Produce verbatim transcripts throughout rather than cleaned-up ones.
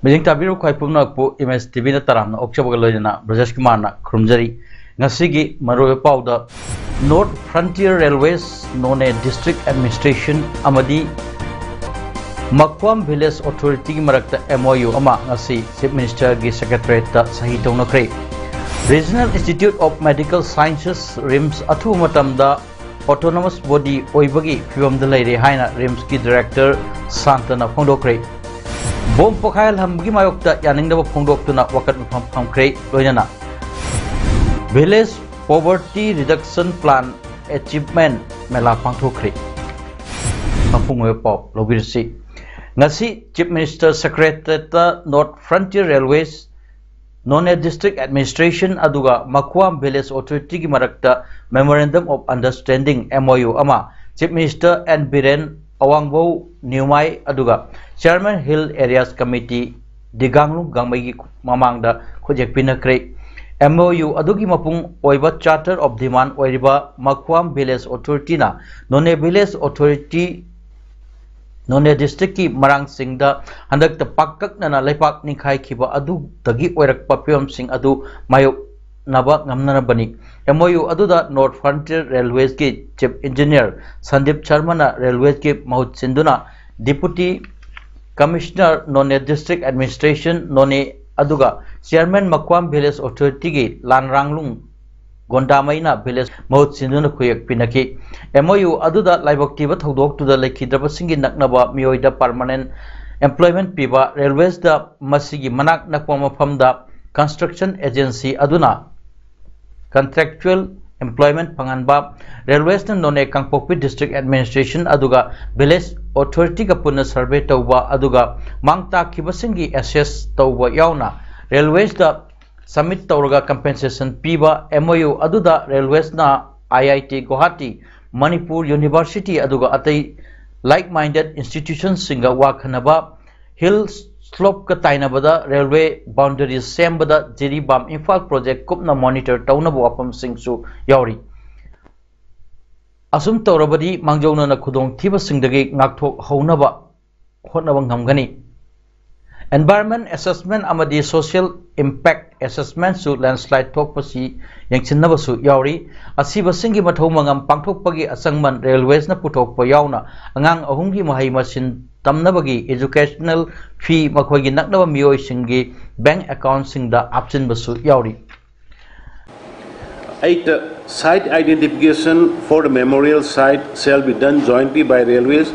ꯃꯤꯠꯌꯦꯡ ꯇꯥꯕꯤꯔꯤꯕ ꯈ꯭ꯋꯥꯏ ꯄꯨꯝꯅꯃꯛꯄꯨ M S T V ꯅ ꯇꯔꯥꯝꯅ ꯑꯣꯛꯆꯕꯒ ꯂꯣꯏꯅꯅ ꯕ꯭ꯔꯖꯦꯁ ꯀꯨꯃꯥꯔꯅ ꯈꯨꯔꯨꯝꯖꯔꯤ꯫ ꯉꯁꯤꯒꯤ ꯃꯔꯨꯑꯣꯏꯕ ꯄꯥꯎꯗ, North Frontier Railways, Noney District Administration ꯑꯃꯗꯤ ꯃꯈ꯭ꯋꯥꯝ Village Authority ꯒꯤ ꯃꯔꯛꯇ M O U ꯑꯃ ꯉꯁꯤ Chief Minister ꯒꯤ Secretariat ꯇ ꯁꯍꯤ ꯇꯧꯅꯈ꯭ꯔꯦ꯫ Regional Institute of Medical Sciences, RIMS, ꯑꯊꯨꯕ ꯃꯇꯝꯗ autonomous body ꯑꯣꯏꯕꯒꯤ ꯐꯤꯕꯝꯗ ꯂꯩꯔꯦ ꯍꯥꯏꯅ RIMS ꯀꯤ Director ꯁꯥꯟꯇꯅ ꯐꯣꯡꯗꯣꯛꯈ꯭ꯔꯦ꯫ ꯕꯣꯝ ꯄꯣꯈꯥꯏꯍꯜꯍꯟꯕꯒꯤ ꯃꯥꯌꯣꯛꯇ ꯌꯥꯅꯤꯡꯗꯕ ꯐꯣꯡꯗꯣꯛꯇꯨꯅ ꯋꯥꯀꯠ ꯃꯤꯐꯝ ꯐꯝꯈ꯭ꯔꯦ꯫ ꯂꯣꯏꯅꯅ Village Poverty Reduction Plan Achievement ꯃꯦꯂꯥ ꯄꯥꯡꯊꯣꯛꯈ꯭ꯔꯦ꯫ ꯃꯄꯨꯡ ꯑꯣꯏꯕ ꯄꯥꯎ ꯂꯧꯕꯤꯔꯁꯤ꯫ ꯉꯁꯤ Chief Minister Secretariat ꯇ North Frontier Railways, Noney District Administration ꯑꯗꯨꯒ ꯃꯈ꯭ꯋꯥꯝ Village Authority ꯒꯤ ꯃꯔꯛꯇ Memorandum of Understanding, M O U, ꯑꯃ Chief Minister N ꯕꯤꯔꯦꯟ, ꯑꯋꯥꯡꯕꯧ ꯅ꯭ꯌꯨꯃꯥꯏ ꯑꯗꯨꯒ Chairman Hill Areas Committee ꯗꯤꯒꯥꯡꯂꯨꯡ ꯒꯥꯡꯃꯩꯒꯤ ꯃꯃꯥꯡꯗ ꯈꯨꯠꯌꯦꯛ ꯄꯤꯅꯈ꯭ꯔꯦ꯫ M O U ꯑꯗꯨꯒꯤ ꯃꯄꯨꯡ ꯑꯣꯏꯕ Charter of Demand ꯑꯣꯏꯔꯤꯕ ꯃꯈ꯭ꯋꯥꯝ Village Authority ꯅ Noney Village Authority, Noney District ꯀꯤ ꯃꯔꯥꯡꯁꯤꯡꯗ ꯍꯟꯗꯛꯇ ꯄꯥꯛꯇꯛꯅꯅ ꯂꯩꯄꯥꯛ ꯅꯤꯡꯈꯥꯏꯈꯤꯕ ꯑꯗꯨꯗꯒꯤ ꯑꯣꯏꯔꯛꯄ ꯐꯤꯕꯝꯁꯤꯡ ꯑꯗꯨ ꯃꯥꯌꯣꯛꯅꯕ ꯉꯝꯅꯅꯕꯅꯤ꯫ M O U ꯑꯗꯨꯗ North Frontier Railways ꯀꯤ Chief Engineer ꯁꯟꯗꯤꯞ ꯁꯔꯃꯅ Railways ꯀꯤ ꯃꯍꯨꯠ ꯁꯤꯟꯗꯨꯅ Deputy Commissioner Noney District Administration, Noney, ꯑꯗꯨꯒ Chairman ꯃꯈ꯭ꯋꯥꯝ Village Authority ꯒꯤ ꯂꯥꯟꯔꯥꯡꯂꯨꯡ ꯒꯣꯟꯗꯥꯃꯩꯅ Village ꯃꯍꯨꯠ ꯁꯤꯟꯗꯨꯅ ꯈꯨꯌꯦꯛ ꯄꯤꯅꯈꯤ꯫ M O U ꯑꯗꯨꯗ ꯂꯥꯏꯕꯛ ꯊꯤꯕ ꯊꯧꯗꯣꯛꯇꯨꯗ ꯂꯩꯈꯤꯗ꯭ꯔꯕꯁꯤꯡꯒꯤ ꯅꯛꯅꯕ ꯃꯤꯑꯣꯏꯗ permanent employment ꯄꯤꯕ, Railways ꯇ ꯃꯁꯤꯒꯤ ꯃꯅꯥꯛ ꯅꯛꯄ ꯃꯐꯝꯗ construction agency ꯑꯗꯨꯅ contractual employment ꯐꯪꯍꯟꯕ, Railways ꯅ Noney, ꯀꯥꯡꯄꯣꯛꯄꯤ District Administration ꯑꯗꯨꯒ Village ꯑꯣꯊꯣꯔꯤꯇꯤꯒ ꯄꯨꯟꯅ ꯁꯔꯚꯦ ꯇꯧꯕ, ꯑꯗꯨꯒ ꯃꯥꯡ ꯇꯥꯛꯈꯤꯕꯁꯤꯡꯒꯤ ꯑꯦꯁꯦꯁ ꯇꯧꯕ ꯌꯥꯎꯅ ꯔꯦꯜꯋꯦꯁꯇ ꯁꯕꯃꯤꯠ ꯇꯧꯔꯒ ꯀꯝꯄꯦꯟꯁꯦꯁꯟ ꯄꯤꯕ꯫ ꯑꯦꯝ ꯑꯣ ꯌꯨ ꯑꯗꯨꯗ ꯔꯦꯜꯋꯦꯁꯅ ꯑꯥꯏ ꯑꯥꯏ ꯇꯤ ꯒꯨꯋꯥꯍꯥꯇꯤ, ꯃꯅꯤꯄꯨꯔ ꯌꯨꯅꯤꯚꯔꯁꯤꯇꯤ, ꯑꯗꯨꯒ ꯑꯇꯩ ꯂꯥꯏꯛ ꯃꯥꯏꯟꯗꯦꯠ ꯏꯟꯁꯇꯤꯇ꯭ꯌꯨꯁꯟꯁꯤꯡꯒ ꯋꯥ ꯈꯟꯅꯕ꯫ ꯍꯤꯜ ꯁ꯭ꯂꯣꯞꯀ ꯇꯥꯏꯅꯕꯗ ꯔꯦꯜꯋꯦ ꯕꯥꯎꯟꯗꯔꯤ ꯁꯦꯝꯕꯗ ꯖꯤꯔꯤꯕꯥꯝ ꯏꯝꯐꯥꯜ ꯄ꯭ꯔꯣꯖꯦꯛ ꯀꯨꯞꯅ ꯃꯣꯅꯤꯇꯔ ꯇꯧꯅꯕ ꯋꯥꯐꯝꯁꯤꯡꯁꯨ ꯌꯥꯎꯔꯤ꯫ ꯑꯁꯨꯝ ꯇꯧꯔꯕꯗꯤ ꯃꯥꯡꯖꯧꯅꯅ ꯈꯨꯗꯣꯡꯊꯤꯕꯁꯤꯡꯗꯒꯤ ꯉꯥꯛꯊꯣꯛꯍꯧꯅꯕ ꯍꯣꯠꯅꯕ ꯉꯝꯒꯅꯤ꯫ ꯑꯦꯟꯚꯥꯏꯔꯟꯃꯦꯟ ꯑꯦꯁꯦꯁꯃꯦꯟ ꯑꯃꯗꯤ ꯁꯣꯁꯤꯌꯦꯜ ꯏꯝꯄꯦꯛ ꯑꯦꯁꯦꯁꯃꯦꯟꯁꯨ ꯂꯦꯟꯁꯂꯥꯏꯠ ꯊꯣꯛꯄꯁꯤ ꯌꯦꯡꯁꯤꯟꯅꯕꯁꯨ ꯌꯥꯎꯔꯤ꯫ ꯑꯁꯤꯕꯁꯤꯡꯒꯤ ꯃꯊꯧ ꯃꯉꯝ ꯄꯥꯡꯊꯣꯛꯄꯒꯤ ꯑꯆꯪꯃꯟ ꯔꯦꯜꯋꯦꯁꯅ ꯄꯨꯊꯣꯛꯄ ꯌꯥꯎꯅ ꯑꯉꯥꯡ ꯑꯍꯨꯝꯒꯤ ꯃꯍꯩ ꯃꯁꯤꯡ ꯇꯝꯅꯕꯒꯤ ꯑꯦꯖꯨꯀꯦꯁꯅꯦꯜ ꯐꯤ ꯃꯈꯣꯏꯒꯤ ꯅꯛꯅꯕ ꯃꯤꯑꯣꯏꯁꯤꯡꯒꯤ ꯕꯦꯡꯛ ꯑꯦꯀꯥꯎꯟꯁꯤꯡꯗ ꯍꯥꯞꯆꯤꯟꯕꯁꯨ ꯌꯥꯎꯔꯤ꯫ Eight, uh, site identification for the memorial site shall be done jointly by Railways,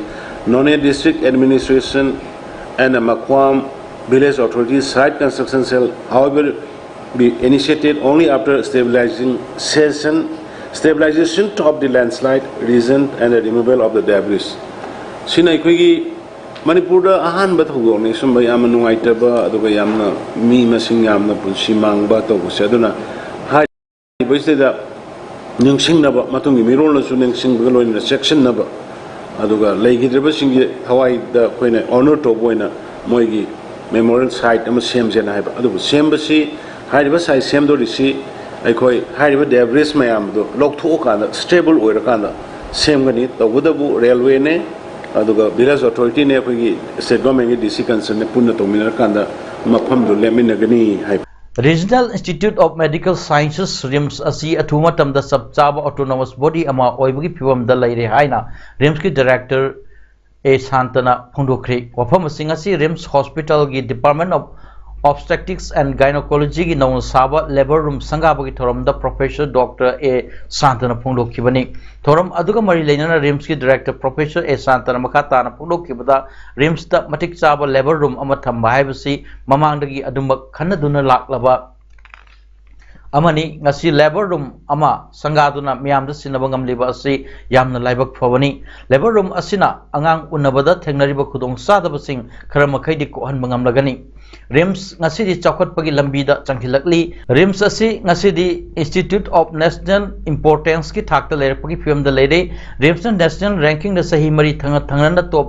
Noney District Administration and the Makhwam Village Authority. Site construction shall, however, be initiated only after stabilizing session, stabilization of the landslide region and the removal of the debris. ꯁꯤꯅ ꯑꯩꯈꯣꯏꯒꯤ ꯃꯅꯤꯄꯨꯔꯗ ꯑꯍꯥꯟꯕ ꯊꯧꯗꯣꯛꯅꯤ꯫ ꯁꯨꯝꯕ ꯌꯥꯝꯅ ꯅꯨꯡꯉꯥꯏꯇꯕ, ꯑꯗꯨꯒ ꯌꯥꯝꯅ ꯃꯤ ꯃꯁꯤꯡ ꯌꯥꯝꯅ ꯄꯨꯟꯁꯤ ꯃꯥꯡꯕ ꯇꯧꯕꯁꯦ꯫ ꯑꯗꯨꯅ ꯍꯥꯏꯔꯤꯕꯁꯤꯗ ꯅꯤꯡꯁꯤꯡꯅꯕ, ꯃꯇꯨꯡꯒꯤ ꯃꯤꯔꯣꯜꯅꯁꯨ ꯅꯤꯡꯁꯤꯡꯕꯒ ꯂꯣꯏꯅꯅ ꯆꯦꯛꯁꯤꯟꯅꯕ, ꯑꯗꯨꯒ ꯂꯩꯈꯤꯗ꯭ꯔꯕꯁꯤꯡꯒꯤ ꯊꯋꯥꯏꯗ ꯑꯩꯈꯣꯏꯅ ꯑꯣꯅꯔ ꯇꯧꯕ ꯑꯣꯏꯅ ꯃꯣꯏꯒꯤ ꯃꯦꯃꯣꯔꯤꯌꯦꯜ ꯁꯥꯏꯠ ꯑꯃ ꯁꯦꯝꯁꯦꯅ ꯍꯥꯏꯕ꯫ ꯑꯗꯨꯕꯨ ꯁꯦꯝꯕꯁꯤ, ꯍꯥꯏꯔꯤꯕ ꯁꯥꯏꯠ ꯁꯦꯝꯗꯣꯔꯤꯁꯤ ꯑꯩꯈꯣꯏ ꯍꯥꯏꯔꯤꯕ ꯗꯦꯕ꯭ꯔꯤꯁ ꯃꯌꯥꯝꯗꯣ ꯂꯧꯊꯣꯛꯑꯀꯥꯟꯗ, ꯁ꯭ꯇꯦꯕꯜ ꯑꯣꯏꯔꯀꯥꯟꯗ ꯁꯦꯝꯒꯅꯤ꯫ ꯇꯧꯕꯇꯕꯨ ꯔꯦꯜꯋꯦꯅꯦ, ꯑꯗꯨꯒ ꯚꯤꯂꯦꯖ ꯑꯣꯊꯣꯔꯤꯇꯤꯅꯦ, ꯑꯩꯈꯣꯏꯒꯤ ꯁ꯭ꯇꯦꯠ ꯒꯣꯔꯃꯦꯟꯒꯤ ꯗꯤ ꯁꯤ ꯀꯟꯁꯔꯟꯅꯦ, ꯄꯨꯟꯅ ꯇꯧꯃꯤꯟꯅꯔꯀꯥꯟꯗ ꯃꯐꯝꯗꯨ ꯂꯦꯞꯃꯤꯟꯅꯒꯅꯤ ꯍꯥꯏꯕ꯫ Regional institute of medical sciences, RIMS, ꯑꯁꯤ ꯑꯊꯨꯕ ꯃꯇꯝꯗ ꯆꯞ ꯆꯥꯕ ꯑꯣꯇꯣꯅꯣꯃꯁ ꯕꯣꯗꯤ ꯑꯃ ꯑꯣꯏꯕꯒꯤ ꯐꯤꯕꯝꯗ ꯂꯩꯔꯦ ꯍꯥꯏꯅ ꯔꯤꯝꯁꯀꯤ ꯗꯥꯏꯔꯦꯛꯇꯔ ꯑꯦ ꯁꯥꯟꯇꯅ ꯐꯣꯡꯗꯣꯛꯈ꯭ꯔꯤ꯫ ꯋꯥꯐꯝꯁꯤꯡ ꯑꯁꯤ ꯔꯤꯝꯁ ꯍꯣꯁꯄꯤꯇꯥꯜꯒꯤ ꯗꯤꯄꯥꯔꯠꯃꯦꯟ ꯑꯣꯐ ꯑꯣꯕꯁꯇꯦꯇꯤꯛꯁ ꯑꯦꯟ ꯒꯥꯏꯅꯣꯀꯣꯂꯣꯖꯤꯒꯤ ꯅꯧꯅ ꯁꯥꯕ ꯂꯦꯕꯔ ꯔꯨꯝ ꯁꯪꯒꯥꯕꯒꯤ ꯊꯧꯔꯝꯗ ꯄ꯭ꯔꯣꯐꯦꯁꯔ ꯗꯣꯛꯇꯔ ꯑꯦ ꯁꯥꯟꯇꯅ ꯐꯣꯡꯗꯣꯛꯈꯤꯕꯅꯤ꯫ ꯊꯧꯔꯝ ꯑꯗꯨꯒ ꯃꯔꯤ ꯂꯩꯅꯅ ꯔꯤꯝꯁꯀꯤ ꯗꯥꯏꯔꯦꯛꯇꯔ ꯄ꯭ꯔꯣꯐꯦꯁꯔ ꯑꯦ ꯁꯥꯟꯇꯅ ꯃꯈꯥ ꯇꯥꯅ ꯐꯣꯡꯗꯣꯛꯈꯤꯕꯗ, ꯔꯤꯝꯁꯇ ꯃꯇꯤꯛ ꯆꯥꯕ ꯂꯦꯕꯔ ꯔꯨꯝ ꯑꯃ ꯊꯝꯕ ꯍꯥꯏꯕꯁꯤ ꯃꯃꯥꯡꯗꯒꯤ ꯑꯗꯨꯃꯛ ꯈꯟꯅꯗꯨꯅ ꯂꯥꯛꯂꯕ ꯑꯃꯅꯤ꯫ ꯉꯁꯤ ꯂꯦꯕꯔ ꯔꯨꯝ ꯑꯃ ꯁꯪꯒꯥꯗꯨꯅ ꯃꯤꯌꯥꯝꯗ ꯁꯤꯟꯅꯕ ꯉꯝꯂꯤꯕ ꯑꯁꯤ ꯌꯥꯝꯅ ꯂꯥꯏꯕꯛ ꯐꯕꯅꯤ꯫ ꯂꯦꯕꯔ ꯔꯨꯝ ꯑꯁꯤꯅ ꯑꯉꯥꯡ ꯎꯅꯕꯗ ꯊꯦꯡꯅꯔꯤꯕ ꯈꯨꯗꯣꯡꯆꯥꯗꯕꯁꯤꯡ ꯈꯔ ꯃꯈꯩꯗꯤ ꯀꯣꯛꯍꯟꯕ ꯉꯝꯂꯒꯅꯤ꯫ ꯔꯤꯝꯁ ꯉꯁꯤꯗꯤ ꯆꯥꯎꯈꯠꯄꯒꯤ ꯂꯝꯕꯤꯗ ꯆꯪꯁꯤꯜꯂꯛꯂꯤ꯫ ꯔꯤꯝꯁ ꯑꯁꯤ ꯉꯁꯤꯗꯤ Institute of National Importanceꯀꯤ ꯊꯥꯛꯇ ꯂꯩꯔꯛꯄꯒꯤ ꯐꯤꯕꯝꯗ ꯂꯩꯔꯦ꯫ ꯔꯤꯝꯁꯅ ꯅꯦꯁꯅꯦꯜ ꯔꯦꯡꯀꯤꯡꯗ ꯆꯍꯤ ꯃꯔꯤ ꯊꯪꯅ ꯊꯪꯅꯅ ꯇꯣꯞ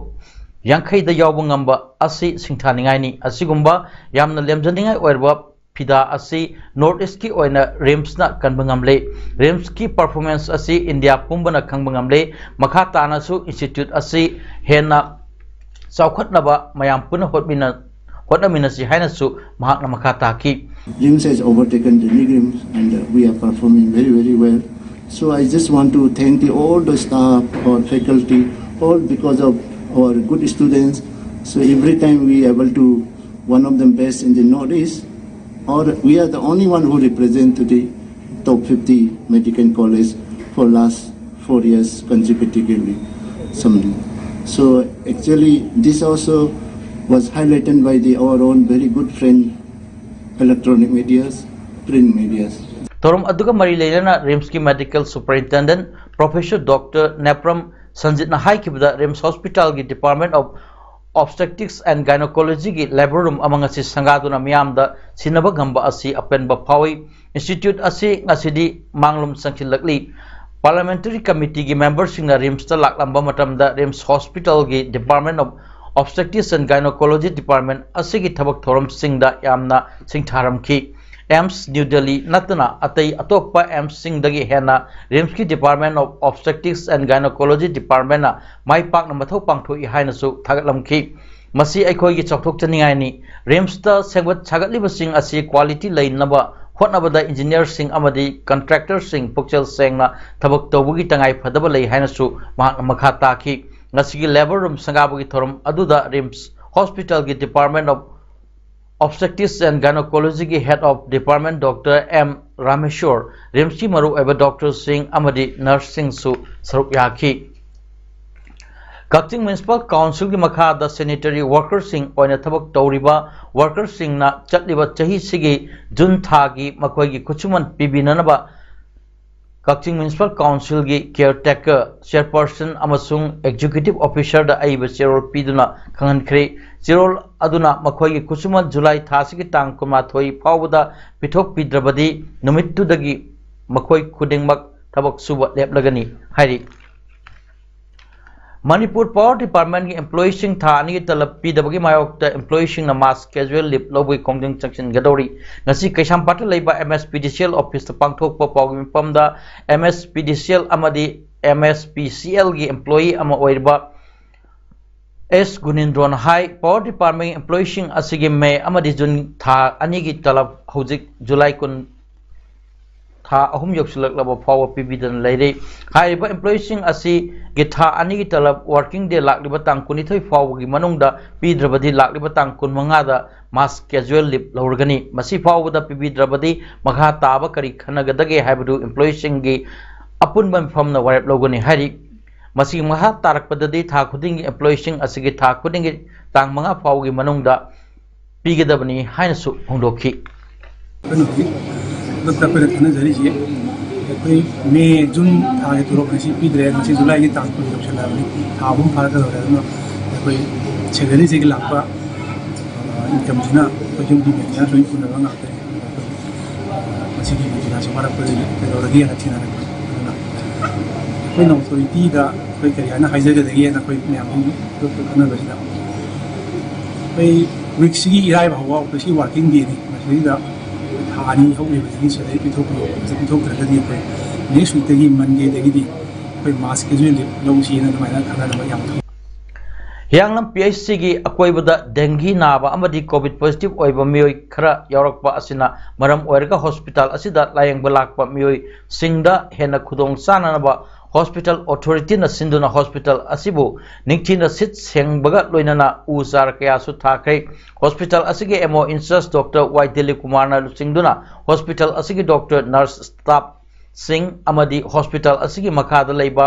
ꯌꯥꯡꯈꯩꯗ ꯌꯥꯎꯕ ꯉꯝꯕ ꯑꯁꯤ ꯁꯤꯡꯊꯥꯅꯤꯡꯉꯥꯏꯅꯤ꯫ ꯑꯁꯤꯒꯨꯝꯕ ꯌꯥꯝꯅ ꯂꯦꯝꯖꯅꯤꯡꯉꯥꯏ ꯑꯣꯏꯔꯕ ꯐꯤꯗꯥ ꯑꯁꯤ ꯅꯣꯔꯠ ꯏꯁꯀꯤ ꯑꯣꯏꯅ ꯔꯤꯝꯁꯅ ꯀꯟꯕ ꯉꯝꯂꯦ꯫ ꯔꯤꯝꯁꯀꯤ ꯄꯔꯐꯣꯔꯃꯦꯟꯁ ꯑꯁꯤ ꯏꯟꯗꯤꯌꯥ ꯄꯨꯝꯕꯅ ꯈꯪꯕ ꯉꯝꯂꯦ꯫ ꯃꯈꯥ ꯇꯥꯅꯁꯨ ꯏꯟꯁꯇꯤꯇ꯭ꯌꯨꯠ ꯑꯁꯤ ꯍꯦꯟꯅ ꯆꯥꯎꯈꯠꯅꯕ ꯃꯌꯥꯝ ꯄꯨꯟꯅ ꯍꯣꯠꯃꯤꯟꯅ-, ꯍꯣꯠꯅꯃꯤꯟꯅꯁꯤ ꯍꯥꯏꯅꯁꯨ ꯃꯍꯥꯛꯅ ꯃꯈꯥ ꯇꯥꯈꯤ꯫ RIMS has overtaken the NEIGRIHMS and uh, we are performing very, very well. So I just want to thank the, all the staff, our faculty, all because of our good students. So every time we able to one of the best in the Northeast, or we are the only one who represent to the top fifty medical college for last four years consecutively. Some, so actually this also was highlighted by the, our own very good friend, electronic medias, print medias. ꯊꯧꯔꯝ ꯑꯗꯨꯒ ꯃꯔꯤ ꯂꯩꯅꯅ ꯔꯤꯝꯁꯀꯤ medical superintendent professor doctor Nepram ꯁꯟꯖꯤꯠꯅ ꯍꯥꯏꯈꯤꯕꯗ, RIMS ꯍꯣꯁꯄꯤꯇꯥꯜꯒꯤ Department of Obstetrics and Gynecologyꯒꯤ labour room ꯑꯃ ꯉꯁꯤ ꯁꯪꯒꯥꯗꯨꯅ ꯃꯤꯌꯥꯝꯗ ꯁꯤꯟꯅꯕ ꯉꯝꯕ ꯑꯁꯤ ꯑꯄꯦꯟꯕ ꯐꯥꯎꯏ꯫ ꯏꯟꯁꯇꯤꯇ꯭ꯌꯨꯠ ꯑꯁꯤ ꯉꯁꯤꯗꯤ ꯃꯥꯡꯂꯣꯝ ꯆꯪꯁꯤꯜꯂꯛꯂꯤ꯫ ꯄꯥꯔꯂꯤꯌꯥꯃꯦꯟꯇꯔꯤ ꯀꯃꯤꯇꯤꯒꯤ ꯃꯦꯝꯕꯔꯁꯤꯡꯅ ꯔꯤꯝꯁꯇ ꯂꯥꯛꯂꯝꯕ ꯃꯇꯝꯗ ꯔꯤꯝꯁ ꯍꯣꯁꯄꯤꯇꯥꯜꯒꯤ Department of Obstetrics and Gynecology Department ꯑꯁꯤꯒꯤ ꯊꯕꯛ ꯊꯧꯔꯝꯁꯤꯡꯗ ꯌꯥꯝꯅ ꯁꯤꯡꯊꯥꯔꯝꯈꯤ꯫ ꯑꯦꯝꯁ ꯅ꯭ꯌꯨ ꯗꯦꯜꯂꯤ ꯅꯠꯇꯅ ꯑꯇꯩ ꯑꯇꯣꯞꯄ ꯑꯦꯝꯁꯁꯤꯡꯗꯒꯤ ꯍꯦꯟꯅ ꯔꯤꯝꯁꯀꯤ Department of Obstetrics and Gynecology Departmentꯅ ꯃꯥꯏ ꯄꯥꯛꯅ ꯃꯊꯧ ꯄꯥꯡꯊꯣꯛꯏ ꯍꯥꯏꯅꯁꯨ ꯊꯥꯒꯠꯂꯝꯈꯤ꯫ ꯃꯁꯤ ꯑꯩꯈꯣꯏꯒꯤ ꯆꯥꯎꯊꯣꯛꯆꯅꯤꯡꯉꯥꯏꯅꯤ꯫ ꯔꯤꯝꯁꯇ ꯁꯦꯝꯒꯠ ꯁꯥꯒꯠꯂꯤꯕꯁꯤꯡ ꯑꯁꯤ ꯀ꯭ꯋꯥꯂꯤꯇꯤ ꯂꯩꯅꯕ ꯍꯣꯠꯅꯕꯗ ꯏꯟꯖꯤꯅꯤꯌꯔꯁꯤꯡ ꯑꯃꯗꯤ ꯀꯟꯇ꯭ꯔꯦꯛꯇꯔꯁꯤꯡ ꯄꯨꯛꯆꯦꯜ ꯁꯦꯡꯅ ꯊꯕꯛ ꯇꯧꯕꯒꯤ ꯇꯉꯥꯏ ꯐꯗꯕ ꯂꯩ ꯍꯥꯏꯅꯁꯨ ꯃꯍꯥꯛꯅ ꯃꯈꯥ ꯇꯥꯈꯤ꯫ ꯉꯁꯤꯒꯤ ꯂꯦꯕꯔ ꯔꯨꯝ ꯁꯪꯒꯥꯕꯒꯤ ꯊꯧꯔꯝ ꯑꯗꯨꯗ ꯔꯤꯝꯁ ꯍꯣꯁꯄꯤꯇꯥꯜꯒꯤ Department of Obstetrics and Gynecologyꯒꯤ Head of Department doctor M Rameshor, ꯔꯤꯝꯁꯀꯤ ꯃꯔꯨꯑꯣꯏꯕ ꯗꯣꯛꯇꯔꯁꯤꯡ ꯑꯃꯗꯤ ꯅꯔꯁꯁꯤꯡꯁꯨ ꯁꯔꯨꯛ ꯌꯥꯈꯤ꯫ ꯀꯛꯆꯤꯡ ꯃ꯭ꯌꯨꯅꯤꯁꯤꯄꯥꯜ ꯀꯥꯎꯟꯁꯤꯜꯒꯤ ꯃꯈꯥꯗ ꯁꯦꯅꯤꯇꯔꯤ ꯋꯥꯔꯀꯔꯁꯤꯡ ꯑꯣꯏꯅ ꯊꯕꯛ ꯇꯧꯔꯤꯕ ꯋꯥꯔꯀꯔꯁꯤꯡꯅ ꯆꯠꯂꯤꯕ ꯆꯍꯤꯁꯤꯒꯤ ꯖꯨꯟ ꯊꯥꯒꯤ ꯃꯈꯣꯏꯒꯤ ꯈꯨꯠꯁꯨꯃꯟ ꯄꯤꯕꯤꯅꯅꯕ ꯀꯛꯆꯤꯡ ꯃ꯭ꯌꯨꯅꯤꯁꯤꯄꯥꯜ ꯀꯥꯎꯟꯁꯤꯜꯒꯤ ꯀꯤꯌꯔ ꯇꯦꯀꯔ, ꯆꯦꯌꯔꯄꯔꯁꯟ ꯑꯃꯁꯨꯡ ꯑꯦꯛꯖꯤꯀ꯭ꯌꯨꯇꯤꯚ ꯑꯣꯐꯤꯁꯥꯔꯗ ꯑꯏꯕ ꯆꯦꯔꯣꯜ ꯄꯤꯗꯨꯅ ꯈꯪꯍꯟꯈ꯭ꯔꯦ꯫ ꯆꯦꯔꯣꯜ ꯑꯗꯨꯅ ꯃꯈꯣꯏꯒꯤ ꯈꯨꯠꯁꯨꯃꯟ ꯖꯨꯂꯥꯏ ꯊꯥ ꯑꯁꯤꯒꯤ ꯇꯥꯡ ꯀꯨꯟꯃꯥꯊꯣꯏ ꯐꯥꯎꯕꯗ ꯄꯤꯊꯣꯛꯄꯤꯗ꯭ꯔꯕꯗꯤ ꯅꯨꯃꯤꯠꯇꯨꯗꯒꯤ ꯃꯈꯣꯏ ꯈꯨꯗꯤꯡꯃꯛ ꯊꯕꯛ ꯁꯨꯕ ꯂꯦꯞꯂꯒꯅꯤ ꯍꯥꯏꯔꯤ꯫ ꯃꯅꯤꯄꯨꯔ ꯄꯥꯋꯔ ꯗꯤꯄꯥꯔꯠꯃꯦꯟꯒꯤ ꯏꯝꯄ꯭ꯂꯣꯌꯤꯁꯤꯡ ꯊꯥ ꯑꯅꯤꯒꯤ ꯇꯂꯕ ꯄꯤꯗꯕꯒꯤ ꯃꯥꯌꯣꯛꯇ ꯏꯝꯄ꯭ꯂꯣꯌꯤꯁꯤꯡꯅ ꯃꯥꯁ ꯀꯦꯖꯨꯋꯦꯜ ꯂꯤꯞ ꯂꯧꯕꯒꯤ ꯈꯣꯡꯖꯪ ꯆꯪꯁꯤꯟꯒꯗꯧꯔꯤ꯫ ꯉꯁꯤ ꯀꯩꯁꯥꯝꯄꯥꯠꯇ ꯂꯩꯕ ꯑꯦꯝ ꯑꯦꯁ ꯄꯤ ꯗꯤ ꯁꯤ ꯑꯦꯜ ꯑꯣꯐꯤꯁꯇ ꯄꯥꯡꯊꯣꯛꯄ ꯄꯥꯎꯒꯤ ꯃꯤꯐꯝꯗ ꯑꯦꯝ ꯑꯦꯁ ꯄꯤ ꯗꯤ ꯁꯤ ꯑꯦꯜ ꯑꯃꯗꯤ ꯑꯦꯝ ꯑꯦꯁ ꯄꯤ ꯁꯤ ꯑꯦꯜꯒꯤ ꯏꯝꯄ꯭ꯂꯣꯌꯤ ꯑꯃ ꯑꯣꯏꯔꯤꯕ ꯑꯦꯁ ꯒꯨꯅꯦꯟꯗ꯭ꯔꯣꯅ ꯍꯥꯏ, ꯄꯥꯋꯔ ꯗꯤꯄꯥꯔꯠꯃꯦꯟꯒꯤ ꯏꯝꯄ꯭ꯂꯣꯌꯤꯁꯤꯡ ꯑꯁꯤꯒꯤ ꯃꯦ ꯑꯃꯗꯤ ꯖꯨꯟ ꯊꯥ ꯑꯅꯤꯒꯤ ꯇꯂꯕ ꯍꯧꯖꯤꯛ ꯖꯨꯂꯥꯏ ꯀꯨꯟ, ꯊꯥ ꯑꯍꯨꯝ ꯌꯧꯁꯤꯜꯂꯛꯂꯕ ꯐꯥꯎꯕ ꯄꯤꯕꯤꯗꯅ ꯂꯩꯔꯤ꯫ ꯍꯥꯏꯔꯤꯕ ꯏꯝꯄ꯭ꯂꯣꯌꯤꯁꯤꯡ ꯑꯁꯤꯒꯤ ꯊꯥ ꯑꯅꯤꯒꯤ ꯇꯂꯕ ꯋꯥꯔꯀꯤꯡ ꯗꯦ ꯂꯥꯛꯂꯤꯕ ꯇꯥꯡ ꯀꯨꯟꯅꯤꯊꯣꯏ ꯐꯥꯎꯕꯒꯤ ꯃꯅꯨꯡꯗ ꯄꯤꯗ꯭ꯔꯕꯗꯤ ꯂꯥꯛꯂꯤꯕ ꯇꯥꯡ ꯀꯨꯟꯃꯉꯥꯗ ꯃꯥꯁ ꯀꯦꯖꯨꯋꯦꯜ ꯂꯤꯞ ꯂꯧꯔꯒꯅꯤ꯫ ꯃꯁꯤ ꯐꯥꯎꯕꯗ ꯄꯤꯕꯤꯗ꯭ꯔꯕꯗꯤ ꯃꯈꯥ ꯇꯥꯕ ꯀꯔꯤ ꯈꯟꯅꯒꯗꯒꯦ ꯍꯥꯏꯕꯗꯨ ꯏꯝꯄ꯭ꯂꯣꯌꯤꯁꯤꯡꯒꯤ ꯑꯄꯨꯟꯕ ꯃꯤꯐꯝꯅ ꯋꯥꯔꯦꯞ ꯂꯧꯒꯅꯤ ꯍꯥꯏꯔꯤ꯫ ꯃꯁꯤꯒꯤ ꯃꯈꯥ ꯇꯥꯔꯛꯄꯗꯗꯤ ꯊꯥ ꯈꯨꯗꯤꯡꯒꯤ ꯏꯝꯄ꯭ꯂꯣꯌꯤꯁꯤꯡ ꯑꯁꯤꯒꯤ ꯊꯥ ꯈꯨꯗꯤꯡꯒꯤ ꯇꯥꯡ ꯃꯉꯥ ꯐꯥꯎꯕꯒꯤ ꯃꯅꯨꯡꯗ ꯄꯤꯒꯗꯕꯅꯤ ꯍꯥꯏꯅꯁꯨ ꯐꯣꯡꯗꯣꯛꯈꯤ꯫ ꯑꯩꯈꯣꯏꯅ ꯍꯧꯖꯤꯛ ꯈꯨꯗꯛꯇ ꯑꯩꯈꯣꯏꯅ ꯈꯟꯅꯖꯔꯤꯁꯤ, ꯑꯩꯈꯣꯏ ꯃꯦ, ꯖꯨꯟ ꯊꯥꯒꯤ ꯇꯣꯂꯣꯞ ꯉꯁꯤ ꯄꯤꯗ꯭ꯔꯦ, ꯉꯁꯤ ꯖꯨꯂꯥꯏꯒꯤ ꯇꯥꯡ ꯀꯨꯟ ꯌꯧꯁꯜꯂꯛꯑꯕꯅꯤ, ꯊꯥ ꯑꯍꯨꯝ ꯐꯥꯒꯗꯧꯔꯦ꯫ ꯑꯗꯨꯅ ꯑꯩꯈꯣꯏ ꯁꯦꯂꯔꯤꯁꯤꯒꯤ ꯂꯥꯛꯄ, ꯑ, ꯏꯟꯀꯝꯁꯤꯅ ꯑꯩꯈꯣꯏ ꯌꯨꯝꯒꯤ ꯃꯦꯟꯇꯦꯅꯦꯟꯁ ꯂꯣꯏ ꯄꯨꯅꯕ ꯉꯥꯛꯇꯅꯤ꯫ ꯑꯗꯨꯅ ꯑꯩꯈꯣꯏ ꯃꯁꯤꯒꯤ ꯃꯦꯟꯇꯦꯅꯦꯟꯁꯁꯤ ꯋꯥꯔꯛꯄꯗꯒꯤ ꯀꯩꯗꯧꯔꯒꯦꯅ ꯊꯦꯡꯅꯔꯛꯄ꯫ ꯑꯗꯨꯅ ꯑꯩꯈꯣꯏꯅ ꯑꯣꯊꯣꯔꯤꯇꯤꯗ ꯑꯩꯈꯣꯏ ꯀꯔꯤ ꯍꯥꯏꯅ ꯍꯥꯏꯖꯒꯗꯒꯦꯅ ꯑꯩꯈꯣꯏ ꯃꯌꯥꯝ ꯑꯗꯨꯝ ꯈꯟꯅꯕꯁꯤꯗ, ꯑꯩꯈꯣꯏ ꯋꯤꯛꯁꯤꯒꯤ ꯏꯔꯥꯏ ꯐꯥꯎꯕ ꯑꯣꯐꯤꯁꯀꯤ ꯋꯥꯔꯀꯤꯡ ꯗꯦꯅꯤ꯫ ꯃꯁꯤꯗꯩꯗ ꯊꯥ ꯑꯅꯤ ꯍꯧꯈꯤꯕꯗꯒꯤ ꯁꯦꯂꯔꯤ ꯄꯤꯊꯣꯛꯄꯤꯌꯣ, ꯄꯤꯊꯣꯛꯇ꯭ꯔꯒꯗꯤ ꯑꯩꯈꯣꯏ ꯅꯦꯛꯁ ꯋꯤꯛꯇꯒꯤ, ꯃꯟꯗꯦꯗꯒꯤꯗꯤ ꯑꯩꯈꯣꯏ ꯃꯥꯁ ꯀꯦꯖꯨꯋꯦꯜ ꯂꯤꯞ ꯂꯧꯁꯤꯅ ꯑꯗꯨꯃꯥꯏꯅ ꯈꯟꯅꯅꯕ ꯌꯥꯝ ꯊꯧ- ꯍꯤꯌꯥꯡꯂꯝ ꯄꯤ ꯑꯩꯆ ꯁꯤꯒꯤ ꯑꯀꯣꯏꯕꯗ ꯗꯦꯡꯒꯤ ꯅꯥꯕ ꯑꯃꯗꯤ ꯀꯣꯚꯤꯗ ꯄꯣꯖꯤꯇꯤꯚ ꯑꯣꯏꯕ ꯃꯤꯑꯣꯏ ꯈꯔ ꯌꯥꯎꯔꯛꯄ ꯑꯁꯤꯅ ꯃꯔꯝ ꯑꯣꯏꯔꯒ ꯍꯣꯁꯄꯤꯇꯥꯜ ꯑꯁꯤꯗ ꯂꯥꯌꯦꯡꯕ ꯂꯥꯛꯄ ꯃꯤꯑꯣꯏꯁꯤꯡꯗ ꯍꯦꯟꯅ ꯈꯨꯗꯣꯡ ꯆꯥꯅꯅꯕ ꯍꯣꯁꯄꯤꯇꯥꯜ ꯑꯣꯊꯣꯔꯤꯇꯤꯅ ꯁꯤꯟꯗꯨꯅ ꯍꯣꯁꯄꯤꯇꯥꯜ ꯑꯁꯤꯕꯨ ꯅꯤꯡꯊꯤꯅ ꯁꯤꯠ ꯁꯦꯡꯕꯒ ꯂꯣꯏꯅꯅ ꯎ ꯆꯥꯔ ꯀꯌꯥꯁꯨ ꯊꯥꯈ꯭ꯔꯦ꯫ ꯍꯣꯁꯄꯤꯇꯥꯜ ꯑꯁꯤꯒꯤ ꯑꯦꯝ ꯑꯣ ꯏꯟꯆꯥꯔꯖ ꯗꯣꯛꯇꯔ ꯋꯥꯏ ꯗꯤꯂꯤꯞ ꯀꯨꯃꯥꯔꯅ ꯂꯨꯆꯤꯡꯗꯨꯅ ꯍꯣꯁꯄꯤꯇꯥꯜ ꯑꯁꯤꯒꯤ ꯗꯣꯛꯇꯔ, ꯅꯔꯁ, ꯁ꯭ꯇꯥꯐꯁꯤꯡ ꯑꯃꯗꯤ ꯍꯣꯁꯄꯤꯇꯥꯜ ꯑꯁꯤꯒꯤ ꯃꯈꯥꯗ ꯂꯩꯕ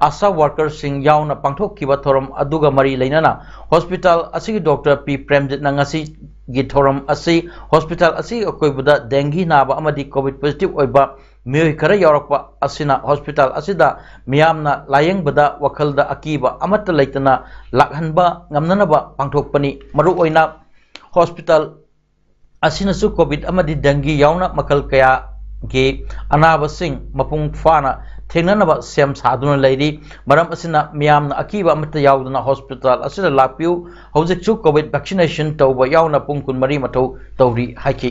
ꯑꯥꯁꯥ ꯋꯥꯔꯀꯔꯁꯤꯡ ꯌꯥꯎꯅ ꯄꯥꯡꯊꯣꯛꯈꯤꯕ ꯊꯧꯔꯝ ꯑꯗꯨꯒ ꯃꯔꯤ ꯂꯩꯅꯅ ꯍꯣꯁꯄꯤꯇꯥꯜ ꯑꯁꯤꯒꯤ ꯗꯣꯛꯇꯔ ꯄꯤ ꯄ꯭ꯔꯦꯝꯖꯤꯠꯅ ꯉꯁꯤꯒꯤ ꯊꯧꯔꯝ ꯑꯁꯤ ꯍꯣꯁꯄꯤꯇꯥꯜ ꯑꯁꯤꯒꯤ ꯑꯀꯣꯏꯕꯗ ꯗꯦꯡꯒꯤ ꯅꯥꯕ ꯑꯃꯗꯤ ꯀꯣꯚꯤꯗ ꯄꯣꯖꯤꯇꯤꯚ ꯑꯣꯏꯕ ꯃꯤꯑꯣꯏ ꯈꯔ ꯌꯥꯎꯔꯛꯄ ꯑꯁꯤꯅ ꯍꯣꯁꯄꯤꯇꯥꯜ ꯑꯁꯤꯗ ꯃꯤꯌꯥꯝꯅ ꯂꯥꯌꯦꯡꯕꯗ ꯋꯥꯈꯜꯗ ꯑꯀꯤꯕ ꯑꯃꯠꯇ ꯂꯩꯇꯅ ꯂꯥꯛꯍꯟꯕ ꯉꯝꯅꯅꯕ ꯄꯥꯡꯊꯣꯛꯄꯅꯤ꯫ ꯃꯔꯨꯑꯣꯏꯅ ꯍꯣꯁꯄꯤꯇꯥꯜ ꯑꯁꯤꯅꯁꯨ ꯀꯣꯚꯤꯗ ꯑꯃꯗꯤ ꯗꯦꯡꯒꯤ ꯌꯥꯎꯅ ꯃꯈꯜ ꯀꯌꯥꯒꯤ ꯑꯅꯥꯕꯁꯤꯡ ꯃꯄꯨꯡ ꯐꯥꯅ ꯊꯦꯡꯅꯅꯕ ꯁꯦꯝ ꯁꯥꯗꯨꯅ ꯂꯩꯔꯤ꯫ ꯃꯔꯝ ꯑꯁꯤꯅ ꯃꯤꯌꯥꯝꯅ ꯑꯀꯤꯕ ꯑꯃꯠꯇ ꯌꯥꯎꯗꯅ ꯍꯣꯁꯄꯤꯇꯥꯜ ꯑꯁꯤꯗ ꯂꯥꯛꯄꯤꯌꯨ꯫ ꯍꯧꯖꯤꯛꯁꯨ ꯀꯣꯚꯤꯗ ꯚꯦꯛꯁꯤꯅꯦꯁꯟ ꯇꯧꯕ ꯌꯥꯎꯅ ꯄꯨꯡ ꯀꯨꯟꯃꯔꯤ ꯃꯊꯧ ꯇꯧꯔꯤ ꯍꯥꯏꯈꯤ꯫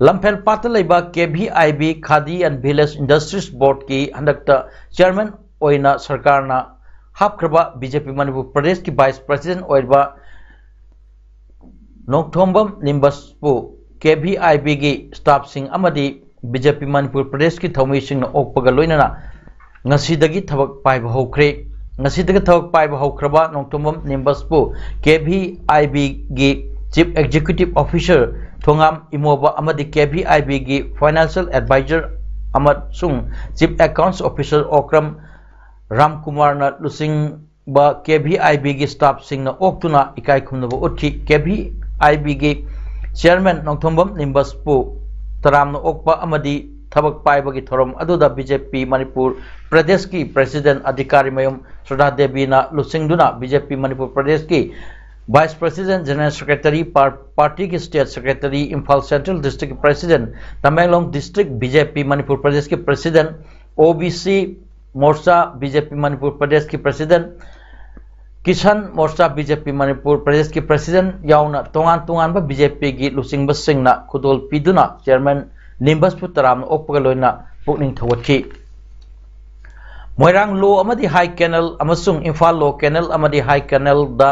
ꯂꯝꯐꯦꯜ ꯄꯥꯠꯇ ꯂꯩꯕ K V I B Khadi and village industries ꯕꯣꯔꯗꯀꯤ ꯍꯟꯗꯛꯇ ꯆꯤꯌꯔꯃꯦꯟ ꯑꯣꯏꯅ ꯁꯔꯀꯥꯔꯅ ꯍꯥꯞꯈ꯭ꯔꯕ ꯕꯤ ꯖꯦ ꯄꯤ ꯃꯅꯤꯄꯨꯔ ꯄ꯭ꯔꯗꯦꯁꯀꯤ ꯚꯥꯏꯁ ꯄ꯭ꯔꯁꯤꯗꯦꯟ ꯑꯣꯏꯔꯤꯕ ꯅꯣꯡꯊꯣꯝꯕꯝ ꯅꯤꯝꯕꯁꯄꯨ ꯀꯦ ꯚꯤ ꯑꯥꯏ ꯕꯤꯒꯤ ꯁ꯭ꯇꯥꯐꯁꯤꯡ ꯑꯃꯗꯤ ꯕꯤ ꯖꯦ ꯄꯤ ꯃꯅꯤꯄꯨꯔ ꯄ꯭ꯔꯗꯦꯁꯀꯤ ꯊꯧꯃꯤꯁꯤꯡꯅ ꯑꯣꯛꯄꯒ ꯂꯣꯏꯅꯅ ꯉꯁꯤꯗꯒꯤ ꯊꯕꯛ ꯄꯥꯏꯕ ꯍꯧꯈ꯭ꯔꯦ꯫ ꯉꯁꯤꯗꯒꯤ ꯊꯕꯛ ꯄꯥꯏꯕ ꯍꯧꯈ꯭ꯔꯕ ꯅꯣꯡꯊꯣꯝꯕꯝ ꯅꯤꯝꯕꯁꯄꯨ ꯀꯦ ꯚꯤ ꯑꯥꯏ ꯕꯤꯒꯤ ꯆꯤꯐ ꯑꯦꯛꯖꯤꯀ꯭ꯌꯨꯇꯤꯚ ꯑꯣꯐꯤꯁꯔ ꯊꯣꯉꯥꯝ ꯏꯃꯣꯕ ꯑꯃꯗꯤ ꯀꯦ ꯚꯤ ꯑꯥꯏ ꯕꯤꯒꯤ ꯐꯥꯏꯅꯥꯟꯁꯤꯌꯦꯜ ꯑꯦꯗꯚꯥꯏꯖꯔ ꯑꯃꯁꯨꯡ ꯆꯤꯐ ꯑꯦꯀꯥꯎꯟꯠꯁ ꯑꯣꯐꯤꯁꯔ ꯑꯣꯀ꯭ꯔꯝ ꯔꯥꯝꯀꯨꯃꯥꯔꯅ ꯂꯨꯆꯤꯡꯕ ꯀꯦ ꯚꯤ ꯑꯥꯏ ꯕꯤꯒꯤ ꯁ꯭ꯇꯥꯐꯁꯤꯡꯅ ꯑꯣꯛꯇꯨꯅ ꯏꯀꯥꯏ ꯈꯨꯝꯅꯕ ꯎꯠꯈꯤ꯫ ꯀꯦ ꯚꯤ ꯑꯥꯏ ꯕꯤꯒꯤ ꯆꯤꯌꯔꯃꯦꯟ ꯅꯣꯡꯊꯣꯝꯕꯝ ꯅꯤꯝꯕꯁꯄꯨ ꯇꯔꯥꯝꯅ ꯑꯣꯛꯄ ꯑꯃꯗꯤ ꯊꯕꯛ ꯄꯥꯏꯕꯒꯤ ꯊꯧꯔꯝ ꯑꯗꯨꯗ ꯕꯤ ꯖꯦ ꯄꯤ ꯃꯅꯤꯄꯨꯔ ꯄ꯭ꯔꯗꯦꯁꯀꯤ ꯄ꯭ꯔꯁꯤꯗꯦꯟ ꯑꯙꯤꯀꯥꯔꯤꯃꯌꯨꯝ ꯁ꯭ꯔꯗꯥ ꯗꯦꯕꯤꯅ ꯂꯨꯆꯤꯡꯗꯨꯅ ꯕꯤ ꯖꯦ ꯄꯤ ꯃꯅꯤꯄꯨꯔ ꯄ꯭ꯔꯗꯦꯁꯀꯤ ꯚꯥꯏꯁ ꯄ꯭ꯔꯁꯤꯗꯦꯟ, ꯖꯦꯅꯔꯦꯜ ꯁꯦꯀ꯭ꯔꯦꯇꯔꯤ, ꯄꯥꯔ-, ꯄꯥꯔꯇꯤꯒꯤ ꯁ꯭ꯇꯦꯠ ꯁꯦꯀ꯭ꯔꯦꯇꯔꯤ, ꯏꯝꯐꯥꯜ ꯁꯦꯟꯇ꯭ꯔꯦꯜ ꯗꯤꯁꯇ꯭ꯔꯤꯛꯀꯤ president, Tamenglong district B J P Manipur ꯄ꯭ꯔꯗꯦꯁꯀꯤ president, O B C Morcha B J P Manipur ꯄ꯭ꯔꯗꯦꯁꯀꯤ president, Kisan Morcha B J P Manipur ꯄ꯭ꯔꯗꯦꯁꯀꯤ ꯄ꯭ꯔꯁꯤꯗꯦꯟ ꯌꯥꯎꯅ ꯇꯣꯉꯥꯟ ꯇꯣꯉꯥꯟꯕ ꯕꯤ ꯖꯦ ꯄꯤꯒꯤ ꯂꯨꯆꯤꯡꯕꯁꯤꯡꯅ ꯈꯨꯗꯣꯜ ꯄꯤꯗꯨꯅ ꯆꯤꯌꯔꯃꯦꯟ ꯅꯤꯝꯕꯁꯄꯨ ꯇꯔꯥꯝꯅ ꯑꯣꯛꯄꯒ ꯂꯣꯏꯅꯅ ꯄꯨꯛꯅꯤꯡ ꯊꯧꯒꯠꯈꯤ꯫ ꯃꯣꯏꯔꯥꯡ ꯂꯣ ꯑꯃꯗꯤ ꯍꯥꯏ ꯀꯦꯅꯦꯜ ꯑꯃꯁꯨꯡ ꯏꯝꯐꯥꯜ ꯂꯣ ꯀꯦꯅꯦꯜ ꯑꯃꯗꯤ ꯍꯥꯏ ꯀꯦꯅꯦꯜꯗ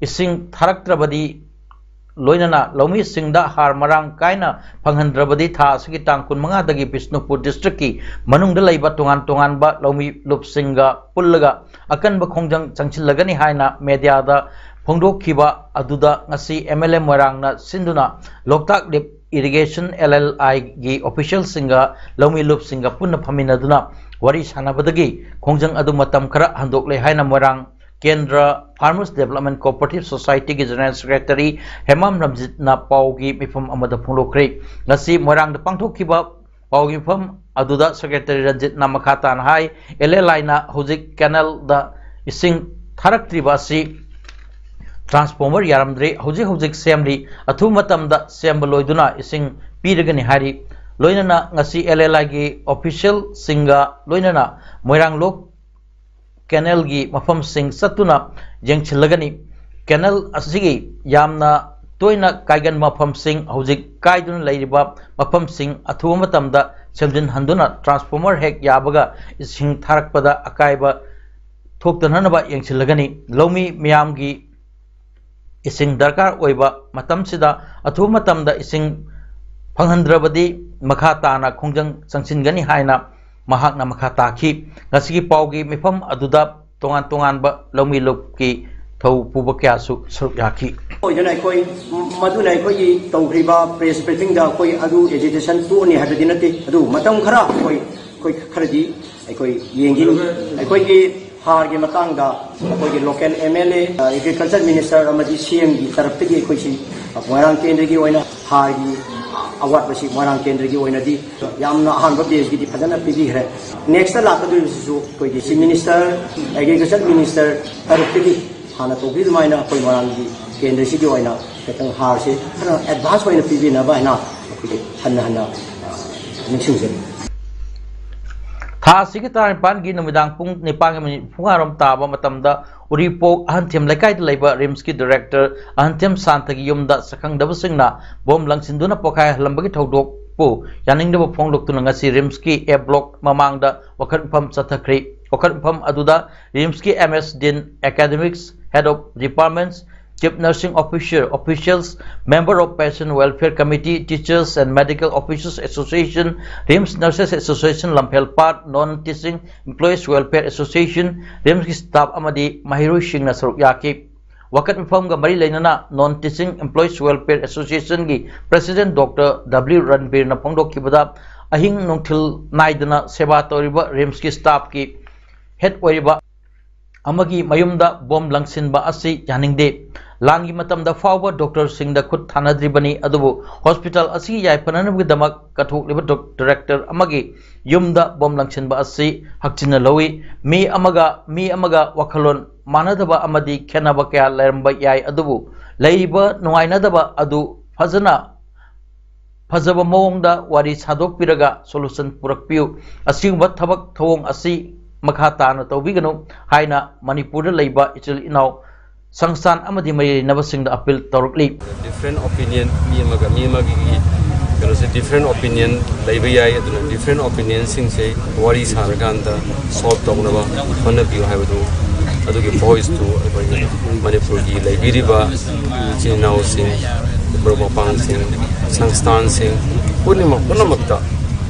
ꯏꯁꯤꯡ ꯊꯥꯔꯛꯇ꯭ꯔꯕꯗꯤ ꯂꯣꯏꯅꯅ ꯂꯧꯃꯤꯁꯤꯡꯗ ꯍꯥꯔ ꯃꯔꯥꯡ ꯀꯥꯏꯅ ꯐꯪꯍꯟꯗ꯭ꯔꯕꯗꯤ ꯊꯥ ꯑꯁꯤꯒꯤ ꯇꯥꯡ ꯀꯨꯟꯃꯉꯥꯗꯒꯤ ꯕꯤꯁꯅꯨꯄꯨꯔ ꯗꯤꯁꯇ꯭ꯔꯤꯛꯀꯤ ꯃꯅꯨꯡꯗ ꯂꯩꯕ ꯇꯣꯉꯥꯟ ꯇꯣꯉꯥꯟꯕ ꯂꯧꯃꯤ ꯂꯨꯞꯁꯤꯡꯒ ꯄꯨꯜꯂꯒ ꯑꯀꯟꯕ ꯈꯣꯡꯖꯪ ꯆꯪꯁꯤꯜꯂꯒꯅꯤ ꯍꯥꯏꯅ ꯃꯦꯗꯤꯌꯥꯗ ꯐꯣꯡꯗꯣꯛꯈꯤꯕ ꯑꯗꯨꯗ ꯉꯁꯤ ꯑꯦꯝ ꯑꯦꯜ ꯑꯦ ꯃꯣꯏꯔꯥꯡꯅ ꯁꯤꯟꯗꯨꯅ ꯂꯣꯛꯇꯥꯛ ꯂꯤꯞ Irrigation L L I ꯒꯤ officialꯁꯤꯡꯒ ꯂꯧꯃꯤ ꯂꯨꯞꯁꯤꯡꯒ ꯄꯨꯟꯅ ꯐꯝꯃꯤꯟꯅꯗꯨꯅ ꯋꯥꯔꯤ ꯁꯥꯟꯅꯕꯗꯒꯤ ꯈꯣꯡꯖꯪ ꯑꯗꯨ ꯃꯇꯝ ꯈꯔ ꯍꯟꯗꯣꯛꯂꯦ ꯍꯥꯏꯅ ꯃꯣꯏꯔꯥꯡ ꯀꯦꯟꯗ꯭ꯔ Farmers Development Cooperative Societyꯒꯤ General Secretary Hemam ꯔꯝꯖꯤꯠꯅ ꯄꯥꯎꯒꯤ ꯃꯤꯐꯝ ꯑꯃꯗ ꯐꯣꯡꯗꯣꯛꯈ꯭ꯔꯦ꯫ ꯉꯁꯤ ꯃꯣꯏꯔꯥꯡꯗ ꯄꯥꯡꯊꯣꯛꯈꯤꯕ ꯄꯥꯎꯒꯤ ꯃꯤꯐꯝ ꯑꯗꯨꯗ Secretary ꯔꯟꯖꯤꯠꯅ ꯃꯈꯥ ꯇꯥꯅ ꯍꯥꯏ, L L Iꯅ ꯍꯧꯖꯤꯛ canalꯗ ꯏꯁꯤꯡ ꯊꯥꯔꯛꯇ꯭ꯔꯤꯕ ꯑꯁꯤ transformer ꯌꯥꯔꯝꯗ꯭ꯔꯤ, ꯍꯧꯖꯤꯛ ꯍꯧꯖꯤꯛ ꯁꯦꯝꯂꯤ, ꯑꯊꯨꯕ ꯃꯇꯝꯗ ꯁꯦꯝꯕ ꯂꯣꯏꯗꯨꯅ ꯏꯁꯤꯡ ꯄꯤꯔꯒꯅꯤ ꯍꯥꯏꯔꯤ꯫ ꯂꯣꯏꯅꯅ ꯉꯁꯤ L L Iꯒꯤ officialꯁꯤꯡꯒ ꯂꯣꯏꯅꯅ ꯃꯣꯏꯔꯥꯡ ꯂꯣꯛ canalꯒꯤ ꯃꯐꯝꯁꯤꯡ ꯆꯠꯇꯨꯅ ꯌꯦꯡꯁꯤꯜꯂꯒꯅꯤ꯫ Canal ꯑꯁꯤꯒꯤ ꯌꯥꯝꯅ ꯇꯣꯏꯅ ꯀꯥꯏꯒꯟꯕ ꯃꯐꯝꯁꯤꯡ, ꯍꯧꯖꯤꯛ ꯀꯥꯏꯗꯨꯅ ꯂꯩꯔꯤꯕ ꯃꯐꯝꯁꯤꯡ ꯑꯊꯨꯕ ꯃꯇꯝꯗ ꯁꯦꯝꯖꯤꯟꯍꯟꯗꯨꯅ transformer ꯍꯦꯛ ꯌꯥꯕꯒ ꯏꯁꯤꯡ ꯊꯥꯔꯛꯄꯗ ꯑꯀꯥꯏꯕ ꯊꯣꯛꯇꯅꯅꯕ ꯌꯦꯡꯁꯤꯜꯂꯒꯅꯤ꯫ ꯂꯧꯃꯤ ꯃꯤꯌꯥꯝꯒꯤ ꯏꯁꯤꯡ ꯗꯔꯀꯥꯔ ꯑꯣꯏꯕ ꯃꯇꯝꯁꯤꯗ ꯑꯊꯨꯕ ꯃꯇꯝꯗ ꯏꯁꯤꯡ ꯐꯪꯍꯟꯗ꯭ꯔꯕꯗꯤ ꯃꯈꯥ ꯇꯥꯅ ꯈꯣꯡꯖꯪ ꯆꯪꯁꯤꯟꯒꯅꯤ ꯍꯥꯏꯅ ꯃꯍꯥꯛꯅ ꯃꯈꯥ ꯇꯥꯈꯤ꯫ ꯉꯁꯤꯒꯤ ꯄꯥꯎꯒꯤ ꯃꯤꯐꯝ ꯑꯗꯨꯗ ꯇꯣꯉꯥꯟ ꯇꯣꯉꯥꯟꯕ ꯂꯧꯃꯤ ꯂꯨꯞꯀꯤ ꯊꯧ ꯄꯨꯕ ꯀꯌꯥꯁꯨ ꯁꯔꯨꯛ ꯌꯥꯈꯤ꯫ ꯑꯣꯏꯗꯅ ꯑꯩꯈꯣꯏ, ꯃꯗꯨꯅ ꯑꯩꯈꯣꯏꯒꯤ ꯇꯧꯈ꯭ꯔꯤꯕ press briefingꯗ ꯑꯩꯈꯣꯏ ꯑꯗꯨ agitation ꯇꯣꯛꯑꯅꯤ ꯍꯥꯏꯕꯗꯤ ꯅꯠꯇꯦ, ꯑꯗꯨ ꯃꯇꯝ ꯈꯔ ꯑꯩꯈꯣꯏ, ꯑꯩꯈꯣꯏ ꯈꯔꯗꯤ ꯑꯩꯈꯣꯏ ꯌꯦꯡꯈꯤꯅꯤ꯫ ꯑꯩꯈꯣꯏꯒꯤ ꯍꯥꯔꯒꯤ ꯃꯇꯥꯡꯗ ꯑꯩꯈꯣꯏꯒꯤ local M L A, Agriculture Minister ꯑꯃꯗꯤ C Mꯒꯤ ꯇꯔꯞꯇꯒꯤ ꯑꯩꯈꯣꯏꯁꯤ ꯃꯣꯏꯔꯥꯡ ꯀꯦꯟꯗ꯭ꯔꯒꯤ ꯑꯣꯏꯅ ꯍꯥꯔꯒꯤ ꯑꯋꯥꯠꯄꯁꯤ ꯃꯣꯏꯔꯥꯡ ꯀꯦꯟꯗ꯭ꯔꯒꯤ ꯑꯣꯏꯅꯗꯤ ꯌꯥꯝꯅ ꯑꯍꯥꯟꯕ baseꯀꯤꯗꯤ ꯐꯖꯅ ꯄꯤꯕꯤꯈ꯭ꯔꯦ꯫ Nextꯇ ꯂꯥꯛꯀꯗꯧꯔꯤꯕꯁꯤꯁꯨ ꯑꯩꯈꯣꯏꯒꯤ Chief Minister, Agriculture Minister ꯇꯔꯞꯇꯒꯤ ꯍꯥꯟꯅ ꯇꯧꯕꯤ ꯑꯗꯨꯃꯥꯏꯅ ꯑꯩꯈꯣꯏ ꯃꯣꯏꯔꯥꯡꯒꯤ ꯀꯦꯟꯗ꯭ꯔꯁꯤꯒꯤ ꯑꯣꯏꯅ ꯈꯤꯇꯪ ꯍꯥꯔꯁꯤ ꯈꯔ advance ꯑꯣꯏꯅ ꯄꯤꯕꯤꯅꯕ ꯍꯥꯏꯅ ꯑꯩꯈꯣꯏꯒꯤ ꯍꯟꯅ ꯍꯟꯅ, ꯑ, ꯅꯤꯡꯁꯤꯡꯖꯔꯤ꯫ ꯊꯥ ꯑꯁꯤꯒꯤ ꯇꯔꯥꯅꯤꯄꯥꯟꯒꯤ ꯅꯨꯃꯤꯗꯥꯡ ꯄꯨꯡ ꯅꯤꯄꯥꯟꯒ ꯃꯤꯅꯤꯠ ꯅꯤꯐꯨꯃꯉꯥꯔꯣꯝ ꯇꯥꯕ ꯃꯇꯝꯗ ꯎꯔꯤꯄꯣꯛ ꯑꯍꯟꯊꯦꯝ ꯂꯩꯀꯥꯏꯗ ꯂꯩꯕ RIMSꯀꯤ director ꯑꯍꯟꯊꯦꯝ ꯁꯥꯟꯇꯒꯤ ꯌꯨꯝꯗ ꯁꯛꯈꯪꯗꯕꯁꯤꯡꯅ bomb ꯂꯪꯁꯤꯟꯗꯨꯅ ꯄꯣꯈꯥꯏꯍꯜꯂꯝꯕꯒꯤ ꯊꯧꯗꯣꯛꯄꯨ ꯌꯥꯅꯤꯡꯗꯕ ꯐꯣꯡꯗꯣꯛꯇꯨꯅ ꯉꯁꯤ RIMSꯀꯤ A block ꯃꯃꯥꯡꯗ ꯋꯥꯀꯠ ꯃꯤꯐꯝ ꯆꯠꯊꯈ꯭ꯔꯤ꯫ ꯋꯥꯀꯠ ꯃꯤꯐꯝ ꯑꯗꯨꯗ RIMSꯀꯤ M S Dean, Academics, Head of Departments, Chief Nursing Officer, officials, member of Patient Welfare Committee, Teachers and Medical Officers Association, RIMS Nurses Association Lamphel Part, Non-Teaching Employees Welfare Association, RIMSꯀꯤ staff ꯑꯃꯗꯤ ꯃꯍꯩꯔꯣꯏꯁꯤꯡꯅ ꯁꯔꯨꯛ ꯌꯥꯈꯤ꯫ ꯋꯥꯀꯠ ꯃꯤꯐꯝꯒ ꯃꯔꯤ ꯂꯩꯅꯅ Non Teaching Employees Welfare Association ꯒꯤ President Doctor W ꯔꯟꯕꯤꯔꯅ ꯐꯣꯡꯗꯣꯛꯈꯤꯕꯗ, ꯑꯍꯤꯡ ꯅꯨꯡꯊꯤꯜ ꯅꯥꯏꯗꯅ ꯁꯦꯕꯥ ꯇꯧꯔꯤꯕ ꯔꯤꯝꯁꯀꯤ staff ꯀꯤ head ꯑꯣꯏꯔꯤꯕ ꯑꯃꯒꯤ ꯃꯌꯨꯝꯗ ꯕꯣꯝ ꯂꯪꯁꯤꯟꯕ ꯑꯁꯤ ꯌꯥꯅꯤꯡꯗꯦ꯫ ꯂꯥꯟꯒꯤ ꯃꯇꯝꯗ ꯐꯥꯎꯕ doctor ꯁꯤꯡꯗ ꯈꯨꯠ ꯊꯥꯅꯗ꯭ꯔꯤꯕꯅꯤ, ꯑꯗꯨꯕꯨ hospital ꯑꯁꯤꯒꯤ ꯌꯥꯏꯐꯅꯅꯕꯒꯤꯗꯃꯛ ꯀꯠꯊꯣꯛꯂꯤꯕ doc-, director ꯑꯃꯒꯤ ꯌꯨꯝꯗ ꯕꯣꯝ ꯂꯪꯁꯤꯟꯕ ꯑꯁꯤ ꯍꯛꯆꯤꯟꯅ ꯂꯧꯏ꯫ ꯃꯤ ꯑꯃꯒ ꯃꯤ ꯑꯃꯒ ꯋꯥꯈꯜꯂꯣꯟ ꯃꯥꯟꯅꯗꯕ ꯑꯃꯗꯤ ꯈꯦꯠꯅꯕ ꯀꯌꯥ ꯂꯩꯔꯝꯕ ꯌꯥꯏ, ꯑꯗꯨꯕꯨ ꯂꯩꯔꯤꯕ ꯅꯨꯡꯉꯥꯏꯅꯗꯕ ꯑꯗꯨ ꯐꯖꯅ, ꯐꯖꯕ ꯃꯑꯣꯡꯗ ꯋꯥꯔꯤ ꯁꯥꯗꯣꯛꯄꯤꯔꯒ solution ꯄꯨꯔꯛꯄꯤꯌꯨ꯫ ꯑꯁꯤꯒꯨꯝꯕ ꯊꯕꯛ ꯊꯧꯑꯣꯡ ꯑꯁꯤ ꯃꯈꯥ ꯇꯥꯅ ꯇꯧꯕꯤꯒꯅꯨ ꯍꯥꯏꯅ ꯃꯅꯤꯄꯨꯔꯗ ꯂꯩꯕ ꯏꯆꯤꯜ ꯏꯅꯥꯎ, ꯁꯪꯁꯊꯥꯟ ꯑꯃꯗꯤ ꯃꯔꯤ ꯂꯩꯅꯕꯁꯤꯡꯗ appeal ꯇꯧꯔꯛꯂꯤ꯫ Different opinion, ꯃꯤ ꯑꯃꯒ ꯃꯤ ꯑꯃꯒꯤ ꯀꯩꯅꯣꯁꯦ, different opinion ꯂꯩꯕ ꯌꯥꯏ꯫ ꯑꯗꯨꯅ different opinion ꯁꯤꯡꯁꯦ ꯋꯥꯔꯤ ꯁꯥꯔꯀꯥꯟꯗ solve ꯇꯧꯅꯕ ꯍꯣꯠꯅꯕꯤꯌꯨ ꯍꯥꯏꯕꯗꯨ, ꯑꯗꯨꯒꯤ voice ꯇꯨ ꯑꯩꯈꯣꯏ ꯃꯅꯤꯄꯨꯔꯒꯤ ꯂꯩꯕꯤꯔꯤꯕ ꯏꯆꯤꯜ ꯏꯅꯥꯎꯁꯤꯡ, ꯃꯔꯨꯞ ꯃꯄꯥꯡꯁꯤꯡ, ꯁꯪꯁꯊꯥꯟꯁꯤꯡ ꯄꯨꯝꯅꯃꯛ, ꯄꯨꯝꯅꯃꯛꯇ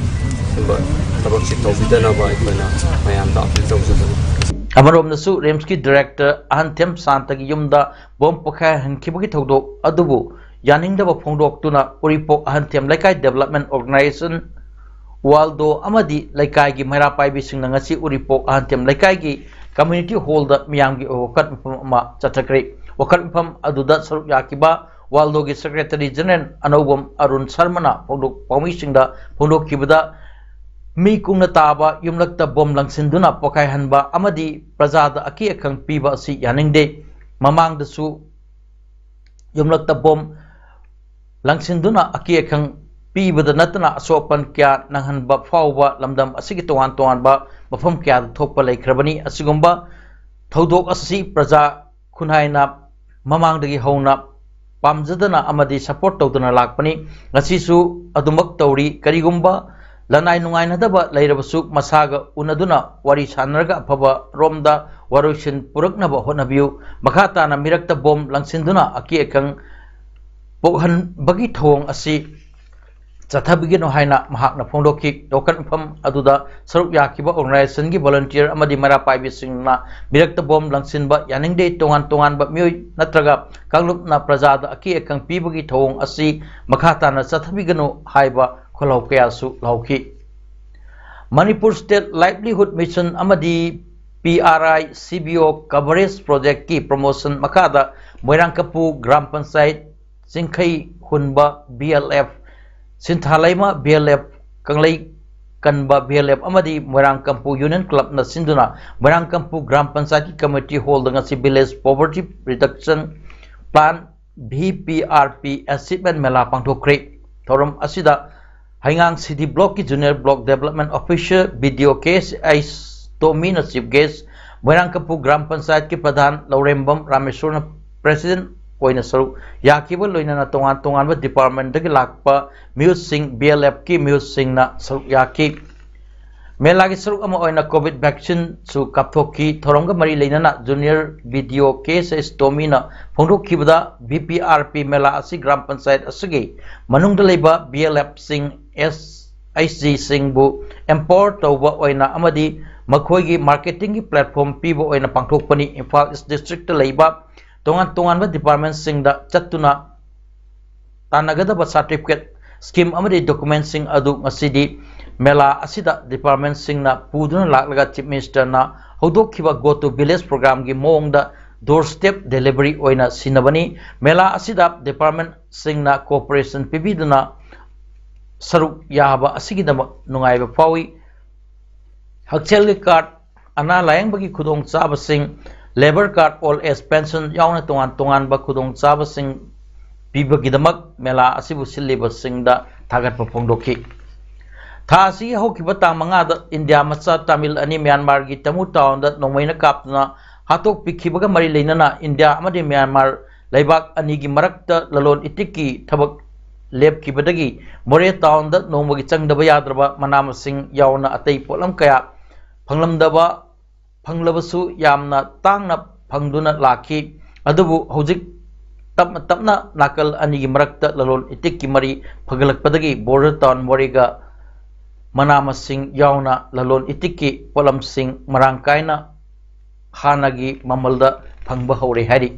ꯁꯤꯒꯨꯝꯕ ꯊꯕꯛꯁꯤ ꯇꯧꯕꯤꯗꯅꯕ ꯑꯩꯈꯣꯏꯅ ꯃꯌꯥꯝꯗ appeal ꯇꯧꯖꯕꯅꯤ꯫ ꯑꯃꯔꯣꯝꯗꯁꯨ ꯔꯤꯝꯁꯀꯤ director ꯑꯍꯟꯊꯦꯝ ꯁꯥꯟꯇꯒꯤ ꯌꯨꯝꯗ ꯕꯣꯝ ꯄꯣꯈꯥꯏꯍꯟꯈꯤꯕꯒꯤ ꯊꯧꯗꯣꯛ ꯑꯗꯨꯕꯨ ꯌꯥꯅꯤꯡꯗꯕ ꯐꯣꯡꯗꯣꯛꯇꯨꯅ ꯎꯔꯤꯄꯣꯛ ꯑꯍꯟꯊꯦꯝ ꯂꯩꯀꯥꯏ development organization, ꯋꯥꯜꯗꯣ ꯑꯃꯗꯤ ꯂꯩꯀꯥꯏꯒꯤ ꯃꯩꯔꯥ ꯄꯥꯏꯕꯤꯁꯤꯡꯅ ꯉꯁꯤ ꯎꯔꯤꯄꯣꯛ ꯑꯍꯟꯊꯦꯝ ꯂꯩꯀꯥꯏꯒꯤ community hall ꯗ ꯃꯤꯌꯥꯝꯒꯤ ꯑꯣꯏꯕ ꯋꯥꯀꯠ ꯃꯤꯐꯝ ꯑꯃ ꯆꯠꯊꯈ꯭ꯔꯦ꯫ ꯋꯥꯀꯠ ꯃꯤꯐꯝ ꯑꯗꯨꯗ ꯁꯔꯨꯛ ꯌꯥꯈꯤꯕ ꯋꯥꯜꯗꯣꯒꯤ secretary general ꯑꯅꯧꯕꯝ ꯑꯔꯨꯟ ꯁꯔꯃꯅ ꯐꯣꯡꯗꯣꯛ-, ꯄꯥꯎꯃꯤꯁꯤꯡꯗ ꯐꯣꯡꯗꯣꯛꯈꯤꯕꯗ, ꯃꯤ ꯀꯨꯡꯅ ꯇꯥꯕ ꯌꯨꯝꯂꯛꯇ ꯕꯣꯝ ꯂꯪꯁꯤꯟꯗꯨꯅ ꯄꯣꯈꯥꯏꯍꯟꯕ ꯑꯃꯗꯤ ꯄ꯭ꯔꯖꯥꯗ ꯑꯀꯤ ꯑꯈꯪ ꯄꯤꯕ ꯑꯁꯤ ꯌꯥꯅꯤꯡꯗꯦ꯫ ꯃꯃꯥꯡꯗꯁꯨ ꯌꯨꯝꯂꯛꯇ ꯕꯣꯝ ꯂꯪꯁꯤꯟꯗꯨꯅ ꯑꯀꯤ ꯑꯈꯪ ꯄꯤꯕꯗ ꯅꯠꯇꯅ ꯑꯁꯣꯛ ꯑꯄꯟ ꯀꯌꯥ ꯅꯪꯍꯟꯕ ꯐꯥꯎꯕ ꯂꯝꯗꯝ ꯑꯁꯤꯒꯤ ꯇꯣꯉꯥꯟ ꯇꯣꯉꯥꯟꯕ ꯃꯐꯝ ꯀꯌꯥꯗ ꯊꯣꯛꯄ ꯂꯩꯈ꯭ꯔꯕꯅꯤ꯫ ꯑꯁꯤꯒꯨꯝꯕ ꯊꯧꯗꯣꯛ ꯑꯁꯤ ꯄ꯭ꯔꯖꯥ ꯈꯨꯟꯅꯥꯏꯅ ꯃꯃꯥꯡꯗꯒꯤ ꯍꯧꯅ ꯄꯥꯝꯖꯗꯅ ꯑꯃꯗꯤ support ꯇꯧꯗꯨꯅ ꯂꯥꯛꯄꯅꯤ꯫ ꯉꯁꯤꯁꯨ ꯑꯗꯨꯃꯛ ꯇꯧꯔꯤ꯫ ꯀꯔꯤꯒꯨꯝꯕ ꯂꯅꯥꯏ ꯅꯨꯡꯉꯥꯏꯅꯗꯕ ꯂꯩꯔꯕꯁꯨ ꯃꯁꯥꯒ ꯎꯅꯗꯨꯅ ꯋꯥꯔꯤ ꯁꯥꯟꯅꯔꯒ ꯑꯐꯕ ꯔꯣꯝꯗ ꯋꯥꯔꯣꯏꯁꯤꯟ ꯄꯨꯔꯛꯅꯕ ꯍꯣꯠꯅꯕꯤꯌꯨ꯫ ꯃꯈꯥ ꯇꯥꯅ ꯃꯤꯔꯛꯇ ꯕꯣꯝ ꯂꯪꯁꯤꯟꯗꯨꯅ ꯑꯀꯤ ꯑꯈꯪ ꯄꯣꯛꯍꯟꯕꯒꯤ ꯊꯧꯑꯣꯡ ꯑꯁꯤ ꯆꯠꯊꯕꯤꯒꯅꯨ ꯍꯥꯏꯅ ꯃꯍꯥꯛꯅ ꯐꯣꯡꯗꯣꯛꯈꯤ꯫ ꯂꯧꯈꯠꯐꯝ ꯑꯗꯨꯗ ꯁꯔꯨꯛ ꯌꯥꯈꯤꯕ organization ꯒꯤ volunteer ꯑꯃꯗꯤ ꯃꯩꯔꯥ ꯄꯥꯏꯕꯤꯁꯤꯡꯅ ꯃꯤꯔꯛꯇ bomb ꯂꯪꯁꯤꯟꯕ ꯌꯥꯅꯤꯡꯗꯦ, ꯇꯣꯉꯥꯟ ꯇꯣꯉꯥꯟꯕ ꯃꯤꯑꯣꯏ ꯅꯠꯇ꯭ꯔꯒ ꯀꯥꯡꯂꯨꯞꯅ ꯄ꯭ꯔꯖꯥꯗ ꯑꯀꯤ ꯑꯈꯪ ꯄꯤꯕꯒꯤ ꯊꯧꯑꯣꯡ ꯑꯁꯤ ꯃꯈꯥ ꯇꯥꯅ ꯆꯠꯊꯕꯤꯒꯅꯨ ꯍꯥꯏꯕ ꯈꯣꯜꯂꯥꯎ ꯀꯌꯥꯁꯨ ꯂꯥꯎꯈꯤ꯫ Manipur State Livelihood Mission ꯑꯃꯗꯤ P R I C B O coverage project ꯀꯤ promotion ꯃꯈꯥꯗ ꯃꯣꯏꯔꯥꯡꯀꯝꯄꯨ ꯒ꯭ꯔꯥꯝ ꯄꯟꯆꯥꯌꯠ ꯆꯤꯡꯈꯩ ꯍꯨꯟꯕ B L F, ꯁꯤꯟꯊꯥꯂꯩꯃ B L F, ꯀꯪꯂꯩ ꯀꯟꯕ B L F ꯑꯃꯗꯤ ꯃꯣꯏꯔꯥꯡꯀꯝꯄꯨ Union Club ꯅ ꯁꯤꯟꯗꯨꯅ ꯃꯣꯏꯔꯥꯡꯀꯝꯄꯨ ꯒ꯭ꯔꯥꯝ ꯄꯟꯆꯥꯌꯠꯀꯤ community hall ꯗ ꯉꯁꯤ Village Poverty Reduction Plan, V P R P Achievement Mela ꯄꯥꯡꯊꯣꯛꯈ꯭ꯔꯦ꯫ ꯊꯧꯔꯝ ꯑꯁꯤꯗ ꯍꯩꯉꯥꯡ C D Block ꯀꯤ Junior Block Development Officer, B D O K H Tommy ꯅ chief guest, ꯃꯣꯏꯔꯥꯡꯀꯝꯄꯨ gram ꯄꯟꯆꯥꯌꯠꯀꯤ ꯄ꯭ꯔꯙꯥꯟ ꯂꯧꯔꯦꯝꯕꯝ ꯔꯥꯃꯦꯁꯣꯔꯅ president ꯑꯣꯏꯅ ꯁꯔꯨꯛ ꯌꯥꯈꯤꯕ, ꯂꯣꯏꯅꯅ ꯇꯣꯉꯥꯟ ꯇꯣꯉꯥꯟꯕ department ꯇꯒꯤ ꯂꯥꯛꯄ ꯃꯤꯍꯨꯠꯁꯤꯡ, B L F ꯀꯤ ꯃꯤꯍꯨꯠꯁꯤꯡꯅ ꯁꯔꯨꯛ ꯌꯥꯈꯤ꯫ ꯃꯦꯂꯥꯒꯤ ꯁꯔꯨꯛ ꯑꯃ ꯑꯣꯏꯅ COVID vaccine ꯁꯨ ꯀꯥꯞꯊꯣꯛꯈꯤ꯫ ꯊꯧꯔꯝꯒ ꯃꯔꯤ ꯂꯩꯅꯅ Junior B D O K H Tommy ꯅ ꯐꯣꯡꯗꯣꯛꯈꯤꯕꯗ, V P R P ꯃꯦꯂꯥ ꯑꯁꯤ ꯒ꯭ꯔꯥꯝ ꯄꯟꯆꯥꯌꯠ ꯑꯁꯤꯒꯤ ꯃꯅꯨꯡꯗ ꯂꯩꯕ B L F ꯁꯤꯡ, S H G ꯁꯤꯡꯕꯨ empower ꯇꯧꯕ ꯑꯣꯏꯅ ꯑꯃꯗꯤ ꯃꯈꯣꯏꯒꯤ marketing ꯒꯤ platform ꯄꯤꯕ ꯑꯣꯏꯅ ꯄꯥꯡꯊꯣꯛꯄꯅꯤ꯫ ꯏꯝꯐꯥꯜ East District ꯇ ꯂꯩꯕ ꯇꯣꯉꯥꯟ ꯇꯣꯉꯥꯟꯕ department ꯁꯤꯡꯗ ꯆꯠꯇꯨꯅ ꯇꯥꯟꯅꯒꯗꯕ certificate, scheme ꯑꯃꯗꯤ document ꯁꯤꯡ ꯑꯗꯨ ꯉꯁꯤꯗꯤ ꯃꯦꯂꯥ ꯑꯁꯤꯗ department ꯁꯤꯡꯅ ꯄꯨꯗꯨꯅ ꯂꯥꯛꯂꯒ Chief Minister ꯅ ꯍꯧꯗꯣꯛꯈꯤꯕ Go to Village program ꯒꯤ ꯃꯑꯣꯡꯗ door step delivery ꯑꯣꯏꯅ ꯁꯤꯟꯅꯕꯅꯤ꯫ ꯃꯦꯂꯥ ꯑꯁꯤꯗ department ꯁꯤꯡꯅ cooperation ꯄꯤꯕꯤꯗꯨꯅ ꯁꯔꯨꯛ ꯌꯥꯕ ꯑꯁꯤꯒꯤꯗꯃꯛ ꯅꯨꯡꯉꯥꯏꯕ ꯐꯥꯎꯏ꯫ ꯍꯛꯁꯦꯜꯒꯤ card, ꯑꯅꯥ ꯂꯥꯌꯦꯡꯕꯒꯤ ꯈꯨꯗꯣꯡꯆꯥꯕꯁꯤꯡ, labour card, old age pension ꯌꯥꯎꯅ ꯇꯣꯉꯥꯟ ꯇꯣꯉꯥꯟꯕ ꯈꯨꯗꯣꯡꯆꯥꯕꯁꯤꯡ ꯄꯤꯕꯒꯤꯗꯃꯛ ꯃꯦꯂꯥ ꯑꯁꯤꯕꯨ ꯁꯤꯜꯂꯤꯕꯁꯤꯡꯗ ꯊꯥꯒꯠꯄ ꯐꯣꯡꯗꯣꯛꯈꯤ꯫ ꯊꯥ ꯑꯁꯤꯒꯤ ꯍꯧꯈꯤꯕ ꯇꯥꯡ ꯃꯉꯥꯗ ꯏꯟꯗꯤꯌꯥ ꯃꯆꯥ ꯇꯥꯃꯤꯜ ꯑꯅꯤ ꯃ꯭ꯌꯥꯟꯃꯥꯔꯒꯤ ꯇꯃꯨ ꯇꯥꯎꯟꯗ ꯅꯣꯡꯃꯩꯅ ꯀꯥꯞꯇꯨꯅ ꯍꯥꯠꯇꯣꯛꯄꯤꯈꯤꯕꯒ ꯃꯔꯤ ꯂꯩꯅꯅ ꯏꯟꯗꯤꯌꯥ ꯑꯃꯗꯤ ꯃ꯭ꯌꯥꯟꯃꯥꯔ ꯂꯩꯕꯥꯛ ꯑꯅꯤꯒꯤ ꯃꯔꯛꯇ ꯂꯂꯣꯟ ꯏꯇꯤꯛꯀꯤ ꯊꯕꯛ ꯂꯦꯞꯈꯤꯕꯗꯒꯤ ꯃꯣꯔꯦ ꯇꯥꯎꯟꯗ ꯅꯣꯡꯃꯒꯤ ꯆꯪꯗꯕ ꯌꯥꯗ꯭ꯔꯕ ꯃꯅꯥ ꯃꯁꯤꯡ ꯌꯥꯎꯅ ꯑꯇꯩ ꯄꯣꯠꯂꯝ ꯀꯌꯥ ꯐꯪꯂꯝꯗꯕ, ꯐꯪꯂꯕꯁꯨ ꯌꯥꯝꯅ ꯇꯥꯡꯅ ꯐꯪꯗꯨꯅ ꯂꯥꯛꯈꯤ꯫ ꯑꯗꯨꯕꯨ ꯍꯧꯖꯤꯛ ꯇꯞꯅ ꯇꯞꯅ ꯅꯥꯀꯜ ꯑꯅꯤꯒꯤ ꯃꯔꯛꯇ ꯂꯂꯣꯟ ꯏꯇꯤꯛꯀꯤ ꯃꯔꯤ ꯐꯒꯠꯂꯛꯄꯗꯒꯤ ꯕꯣꯔꯗꯔ ꯇꯥꯎꯟ ꯃꯣꯔꯦꯒ ꯃꯅꯥ ꯃꯁꯤꯡ ꯌꯥꯎꯅ ꯂꯂꯣꯟ ꯏꯇꯤꯛꯀꯤ ꯄꯣꯠꯂꯝꯁꯤꯡ ꯃꯔꯥꯡ ꯀꯥꯏꯅ ꯍꯥꯟꯅꯒꯤ ꯃꯃꯜꯗ ꯐꯪꯕ ꯍꯧꯔꯦ ꯍꯥꯏꯔꯤ꯫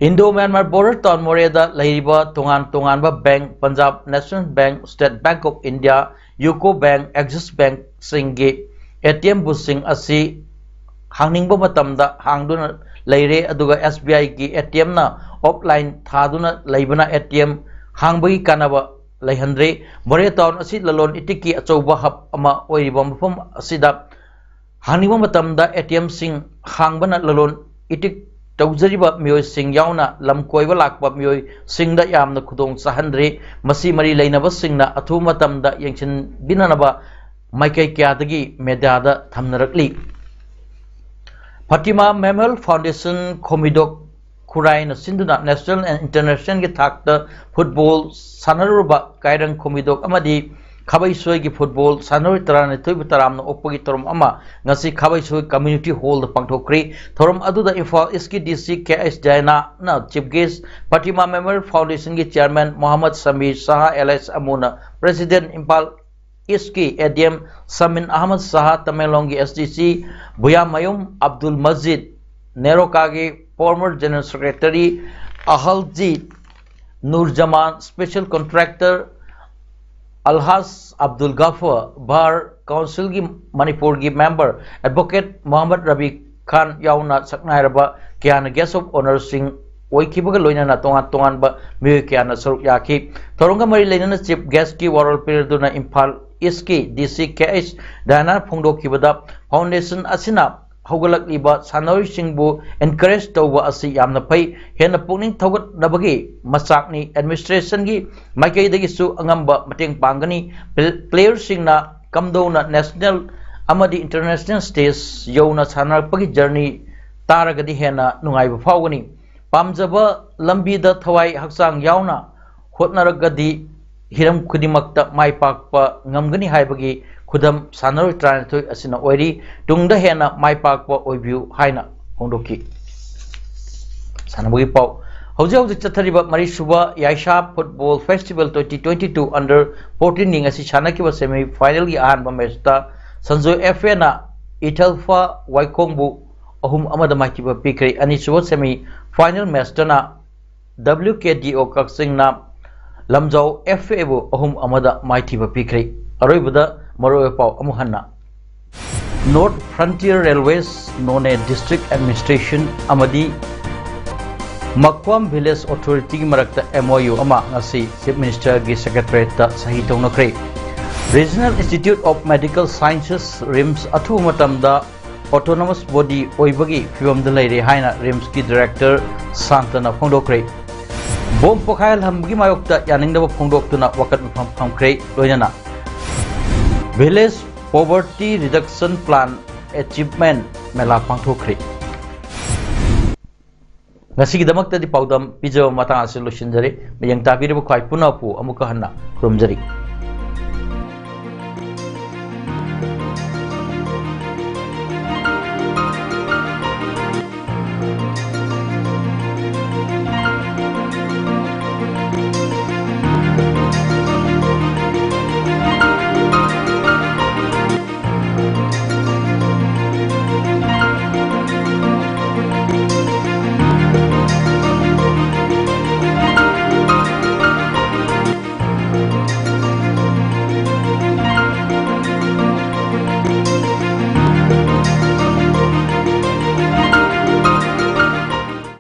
ꯏꯟꯗꯣ ꯃ꯭ꯌꯥꯟꯃꯥꯔ ꯕꯣꯔꯗꯔ ꯇꯥꯎꯟ ꯃꯣꯔꯦꯗ ꯂꯩꯔꯤꯕ ꯇꯣꯉꯥꯟ ꯇꯣꯉꯥꯟꯕ bank, Punjab national bank, state bank of India, UCO bank, Axis ꯕꯦꯡꯛꯁꯤꯡꯒꯤ ꯑꯦ ꯇꯤ ꯑꯦꯝ ꯕꯨꯊꯁꯤꯡ ꯑꯁꯤ ꯍꯥꯡꯅꯤꯡꯕ ꯃꯇꯝꯗ ꯍꯥꯡꯗꯨꯅ ꯂꯩꯔꯦ, ꯑꯗꯨꯒ ꯑꯦꯁ ꯕꯤ ꯑꯥꯏꯒꯤ ꯑꯦ ꯇꯤ ꯑꯦꯝꯅ ꯑꯣꯐꯂꯥꯏꯟ ꯊꯥꯗꯨꯅ ꯂꯩꯕꯅ ꯑꯦ ꯇꯤ ꯑꯦꯝ ꯍꯥꯡꯕꯒꯤ ꯀꯥꯟꯅꯕ ꯂꯩꯍꯟꯗ꯭ꯔꯦ꯫ ꯃꯣꯔꯦ ꯇꯥꯎꯟ ꯑꯁꯤ ꯂꯂꯣꯟ ꯏꯇꯤꯛꯀꯤ ꯑꯆꯧꯕ ꯍꯕ ꯑꯃ ꯑꯣꯏꯔꯤꯕ ꯃꯐꯝ ꯑꯁꯤꯗ ꯍꯥꯡꯅꯤꯡꯕ ꯃꯇꯝꯗ ꯑꯦ ꯇꯤ ꯑꯦꯝꯁꯤꯡ ꯍꯥꯡꯕꯅ ꯂꯂꯣꯟ ꯏꯇꯤꯛ ꯇꯧꯖꯔꯤꯕ ꯃꯤꯑꯣꯏꯁꯤꯡ ꯌꯥꯎꯅ ꯂꯝ ꯀꯣꯏꯕ ꯂꯥꯛꯄ ꯃꯤꯑꯣꯏꯁꯤꯡꯗ ꯌꯥꯝꯅ ꯈꯨꯗꯣꯡ ꯆꯥꯍꯟꯗ꯭ꯔꯦ꯫ ꯃꯁꯤ ꯃꯔꯤ ꯂꯩꯅꯕꯁꯤꯡꯅ ꯑꯊꯨꯕ ꯃꯇꯝꯗ ꯌꯦꯡꯁꯤꯟꯕꯤꯅꯅꯕ ꯃꯥꯏꯀꯩ ꯀꯌꯥꯗꯒꯤ ꯃꯦꯗꯤꯌꯥꯗ ꯊꯝꯅꯔꯛꯂꯤ꯫ ꯐꯥꯇꯤꯃꯥ ꯃꯦꯃꯣꯔꯤꯌꯦꯜ ꯐꯥꯎꯟꯗꯦꯁꯟ ꯈꯣꯃꯤꯗꯣꯛ ꯈꯨꯔꯥꯏꯅ ꯁꯤꯟꯗꯨꯅ ꯅꯦꯁꯅꯦꯜ ꯑꯦꯟ ꯏꯟꯇꯔꯅꯦꯁꯅꯦꯜꯒꯤ ꯊꯥꯛꯇ ꯐꯨꯠꯕꯣꯜ ꯁꯥꯟꯅꯔꯨꯔꯕ ꯀꯥꯏꯔꯪ ꯈꯣꯃꯤꯗꯣꯛ ꯑꯃꯗꯤ ꯈꯥꯕꯩꯁꯣꯏꯒꯤ ꯐꯨꯠꯕꯣꯜ ꯁꯥꯟꯅꯔꯣꯏ ꯇꯔꯥꯅꯤꯊꯣꯏꯕꯨ ꯇꯔꯥꯝꯅ ꯑꯣꯛꯄꯒꯤ ꯊꯧꯔꯝ ꯑꯃ ꯉꯁꯤ ꯈꯥꯕꯩꯁꯣꯏ ꯀꯝꯃ꯭ꯌꯨꯅꯤꯇꯤ ꯍꯣꯜꯗ ꯄꯥꯡꯊꯣꯛꯈ꯭ꯔꯤ꯫ ꯊꯧꯔꯝ ꯑꯗꯨꯗ ꯏꯝꯐꯥꯜ ꯏꯁꯀꯤ ꯗꯤ ꯁꯤ ꯀꯦ ꯑꯩꯆ ꯗꯌꯥꯅꯥꯅ ꯆꯤꯐ ꯒꯦꯁ, ꯐꯥꯇꯤꯃꯥ ꯃꯦꯃꯣꯔꯤꯌꯦꯜ ꯐꯥꯎꯟꯗꯦꯁꯟꯒꯤ chairman Mohammad Samir Shah, L H ꯑꯃꯨꯅ ꯄ꯭ꯔꯦꯁꯤꯗꯦꯟꯠ, ꯏꯝꯐꯥꯜ ꯏꯁꯀꯤ ꯑꯦ ꯗꯤ ꯑꯦꯝ ꯁꯃꯤꯟ ꯑꯍꯃꯗ ꯁꯍꯥ, ꯇꯃꯦꯡꯂꯣꯡꯒꯤ S D C Buyamayum Abdul Majid, ꯅꯦꯔꯣꯀꯥꯒꯤ former general secretary Alhaj Nurjaman, special contractor Alhaj Abdul Gaffar, bar ꯀꯥꯎꯟꯁꯤꯜꯒꯤ ꯃꯅꯤꯄꯨꯔꯒꯤ ꯃꯦꯝꯕꯔ ꯑꯦꯗꯚꯣꯀꯦꯠ ꯃꯣꯍꯝꯃꯗ ꯔꯕꯤ ꯈꯥꯟ ꯌꯥꯎꯅ ꯁꯛꯅꯥꯏꯔꯕ ꯀꯌꯥꯅ ꯒꯦꯁ ꯑꯣꯐ ꯑꯣꯅꯔꯁꯤꯡ ꯑꯣꯏꯈꯤꯕꯒ ꯂꯣꯏꯅꯅ ꯇꯣꯉꯥꯟ ꯇꯣꯉꯥꯟꯕ ꯃꯤꯑꯣꯏ ꯀꯌꯥꯅ ꯁꯔꯨꯛ ꯌꯥꯈꯤ꯫ ꯊꯧꯔꯝꯒ ꯃꯔꯤ ꯂꯩꯅꯅ ꯆꯤꯐ ꯒꯦꯁꯀꯤ ꯋꯥꯔꯣꯜ ꯄꯤꯔꯗꯨꯅ ꯏꯝꯐꯥꯜ ꯏꯁꯀꯤ D C K H ꯗꯥꯏꯅꯥꯅ ꯐꯣꯡꯗꯣꯛꯈꯤꯕꯗ, foundation ꯑꯁꯤꯅ ꯍꯧꯒꯠꯂꯛꯂꯤꯕ ꯁꯥꯟꯅꯔꯣꯏꯁꯤꯡꯕꯨ ꯑꯦꯟꯀꯔꯦꯖ ꯇꯧꯕ ꯑꯁꯤ ꯌꯥꯝꯅ ꯐꯩ꯫ ꯍꯦꯟꯅ ꯄꯨꯛꯅꯤꯡ ꯊꯧꯒꯠꯅꯕꯒꯤ ꯃꯆꯥꯛꯅꯤ꯫ ꯑꯦꯗꯃꯤꯅꯤꯁꯇ꯭ꯔꯦꯁꯟꯒꯤ ꯃꯥꯏꯀꯩꯗꯒꯤꯁꯨ ꯑꯉꯝꯕ ꯃꯇꯦꯡ ꯄꯥꯡꯒꯅꯤ꯫ ꯄ꯭ꯂꯦ-, ꯄ꯭ꯂꯦꯌꯔꯁꯤꯡꯅ ꯀꯝꯗꯧꯅ ꯅꯦꯁꯅꯦꯜ ꯑꯃꯗꯤ ꯏꯟꯇꯔꯅꯦꯁꯅꯦꯜ ꯁ꯭ꯇꯦꯖ ꯌꯧꯅ ꯁꯥꯟꯅꯔꯛꯄꯒꯤ ꯖꯔꯅꯤ ꯇꯥꯔꯒꯗꯤ ꯍꯦꯟꯅ ꯅꯨꯡꯉꯥꯏꯕ ꯐꯥꯎꯒꯅꯤ꯫ ꯄꯥꯝꯖꯕ ꯂꯝꯕꯤꯗ ꯊꯋꯥꯏ ꯍꯛꯆꯥꯡ ꯌꯥꯎꯅ ꯍꯣꯠꯅꯔꯒꯗꯤ ꯍꯤꯔꯝ ꯈꯨꯗꯤꯡꯃꯛꯇ ꯃꯥꯏ ꯄꯥꯛꯄ ꯉꯝꯒꯅꯤ ꯍꯥꯏꯕꯒꯤ ꯈꯨꯗꯝ ꯁꯥꯟꯅꯔꯣꯏ ꯇꯔꯥꯅꯤꯊꯣꯏ ꯑꯁꯤꯅ ꯑꯣꯏꯔꯤ꯫ ꯇꯨꯡꯗ ꯍꯦꯟꯅ ꯃꯥꯏ ꯄꯥꯛꯄ ꯑꯣꯏꯕꯤꯌꯨ ꯍꯥꯏꯅ ꯐꯣꯡꯗꯣꯛꯈꯤ꯫ ꯁꯥꯟꯅꯕꯒꯤ ꯄꯥꯎ꯫ ꯍꯧꯖꯤꯛ ꯍꯧꯖꯤꯛ ꯆꯠꯊꯔꯤꯕ ꯃꯔꯤꯁꯨꯕ ꯌꯥꯏꯁꯥ Football Festival twenty twenty-two under fourteen league ꯑꯁꯤ ꯁꯥꯟꯅꯈꯤꯕ semi final ꯒꯤ ꯑꯍꯥꯟꯕ match ꯇ ꯁꯟꯖꯣꯏ F A ꯅ ꯏꯊꯜꯐꯥ ꯋꯥꯏꯈꯣꯡꯕꯨ ꯑꯍꯨꯝ ꯑꯃꯗ ꯃꯥꯏꯊꯤꯕ ꯄꯤꯈ꯭ꯔꯦ꯫ ꯑꯅꯤꯁꯨꯕ semi final match ꯇꯅ W K D O ꯀꯛꯆꯤꯡꯅ Lamjao F A ꯕꯨ ꯑꯍꯨꯝ ꯑꯃꯗ ꯃꯥꯏꯊꯤꯕ ꯄꯤꯈ꯭ꯔꯦ꯫ ꯑꯔꯣꯏꯕꯗ ꯃꯔꯨꯑꯣꯏꯕ ꯄꯥꯎ ꯑꯃꯨꯛ ꯍꯟꯅ꯫ North Frontier Railways, Noney District Administration ꯑꯃꯗꯤ ꯃꯈ꯭ꯋꯥꯝ Village Authority ꯒꯤ ꯃꯔꯛꯇ M O U ꯑꯃ ꯉꯁꯤ Chief Minister ꯒꯤ Secretariat ꯇ ꯁꯍꯤ ꯇꯧꯅꯈ꯭ꯔꯦ꯫ Regional Institute of Medical Sciences, RIMS, ꯑꯊꯨꯕ ꯃꯇꯝꯗ autonomous body ꯑꯣꯏꯕꯒꯤ ꯐꯤꯕꯝꯗ ꯂꯩꯔꯦ ꯍꯥꯏꯅ RIMS ꯀꯤ Director ꯁꯥꯟꯇꯅ ꯐꯣꯡꯗꯣꯛꯈ꯭ꯔꯦ꯫ ꯕꯣꯝ ꯄꯣꯈꯥꯏꯍꯜꯍꯟꯕꯒꯤ ꯃꯥꯌꯣꯛꯇ ꯌꯥꯅꯤꯡꯗꯕ ꯐꯣꯡꯗꯣꯛꯇꯨꯅ ꯋꯥꯀꯠ ꯃꯤꯐꯝ ꯐꯝꯈ꯭ꯔꯦ꯫ ꯂꯣꯏꯅꯅ Village Poverty Reduction Plan Achievement ꯃꯦꯂꯥ ꯄꯥꯡꯊꯣꯛꯈ꯭ꯔꯦ꯫ ꯉꯁꯤꯒꯤꯗꯃꯛꯇꯗꯤ ꯄꯥꯎꯗꯝ ꯄꯤꯖꯕ ꯃꯇꯥꯡ ꯑꯁꯤ ꯂꯣꯏꯁꯤꯟꯖꯔꯦ꯫ ꯃꯤꯠꯌꯦꯡ ꯇꯥꯕꯤꯔꯤꯕ ꯈ꯭ꯋꯥꯏ ꯄꯨꯝꯅꯃꯛꯄꯨ ꯑꯃꯨꯛꯀ ꯍꯟꯅ ꯈꯨꯔꯨꯝꯖꯔꯤ꯫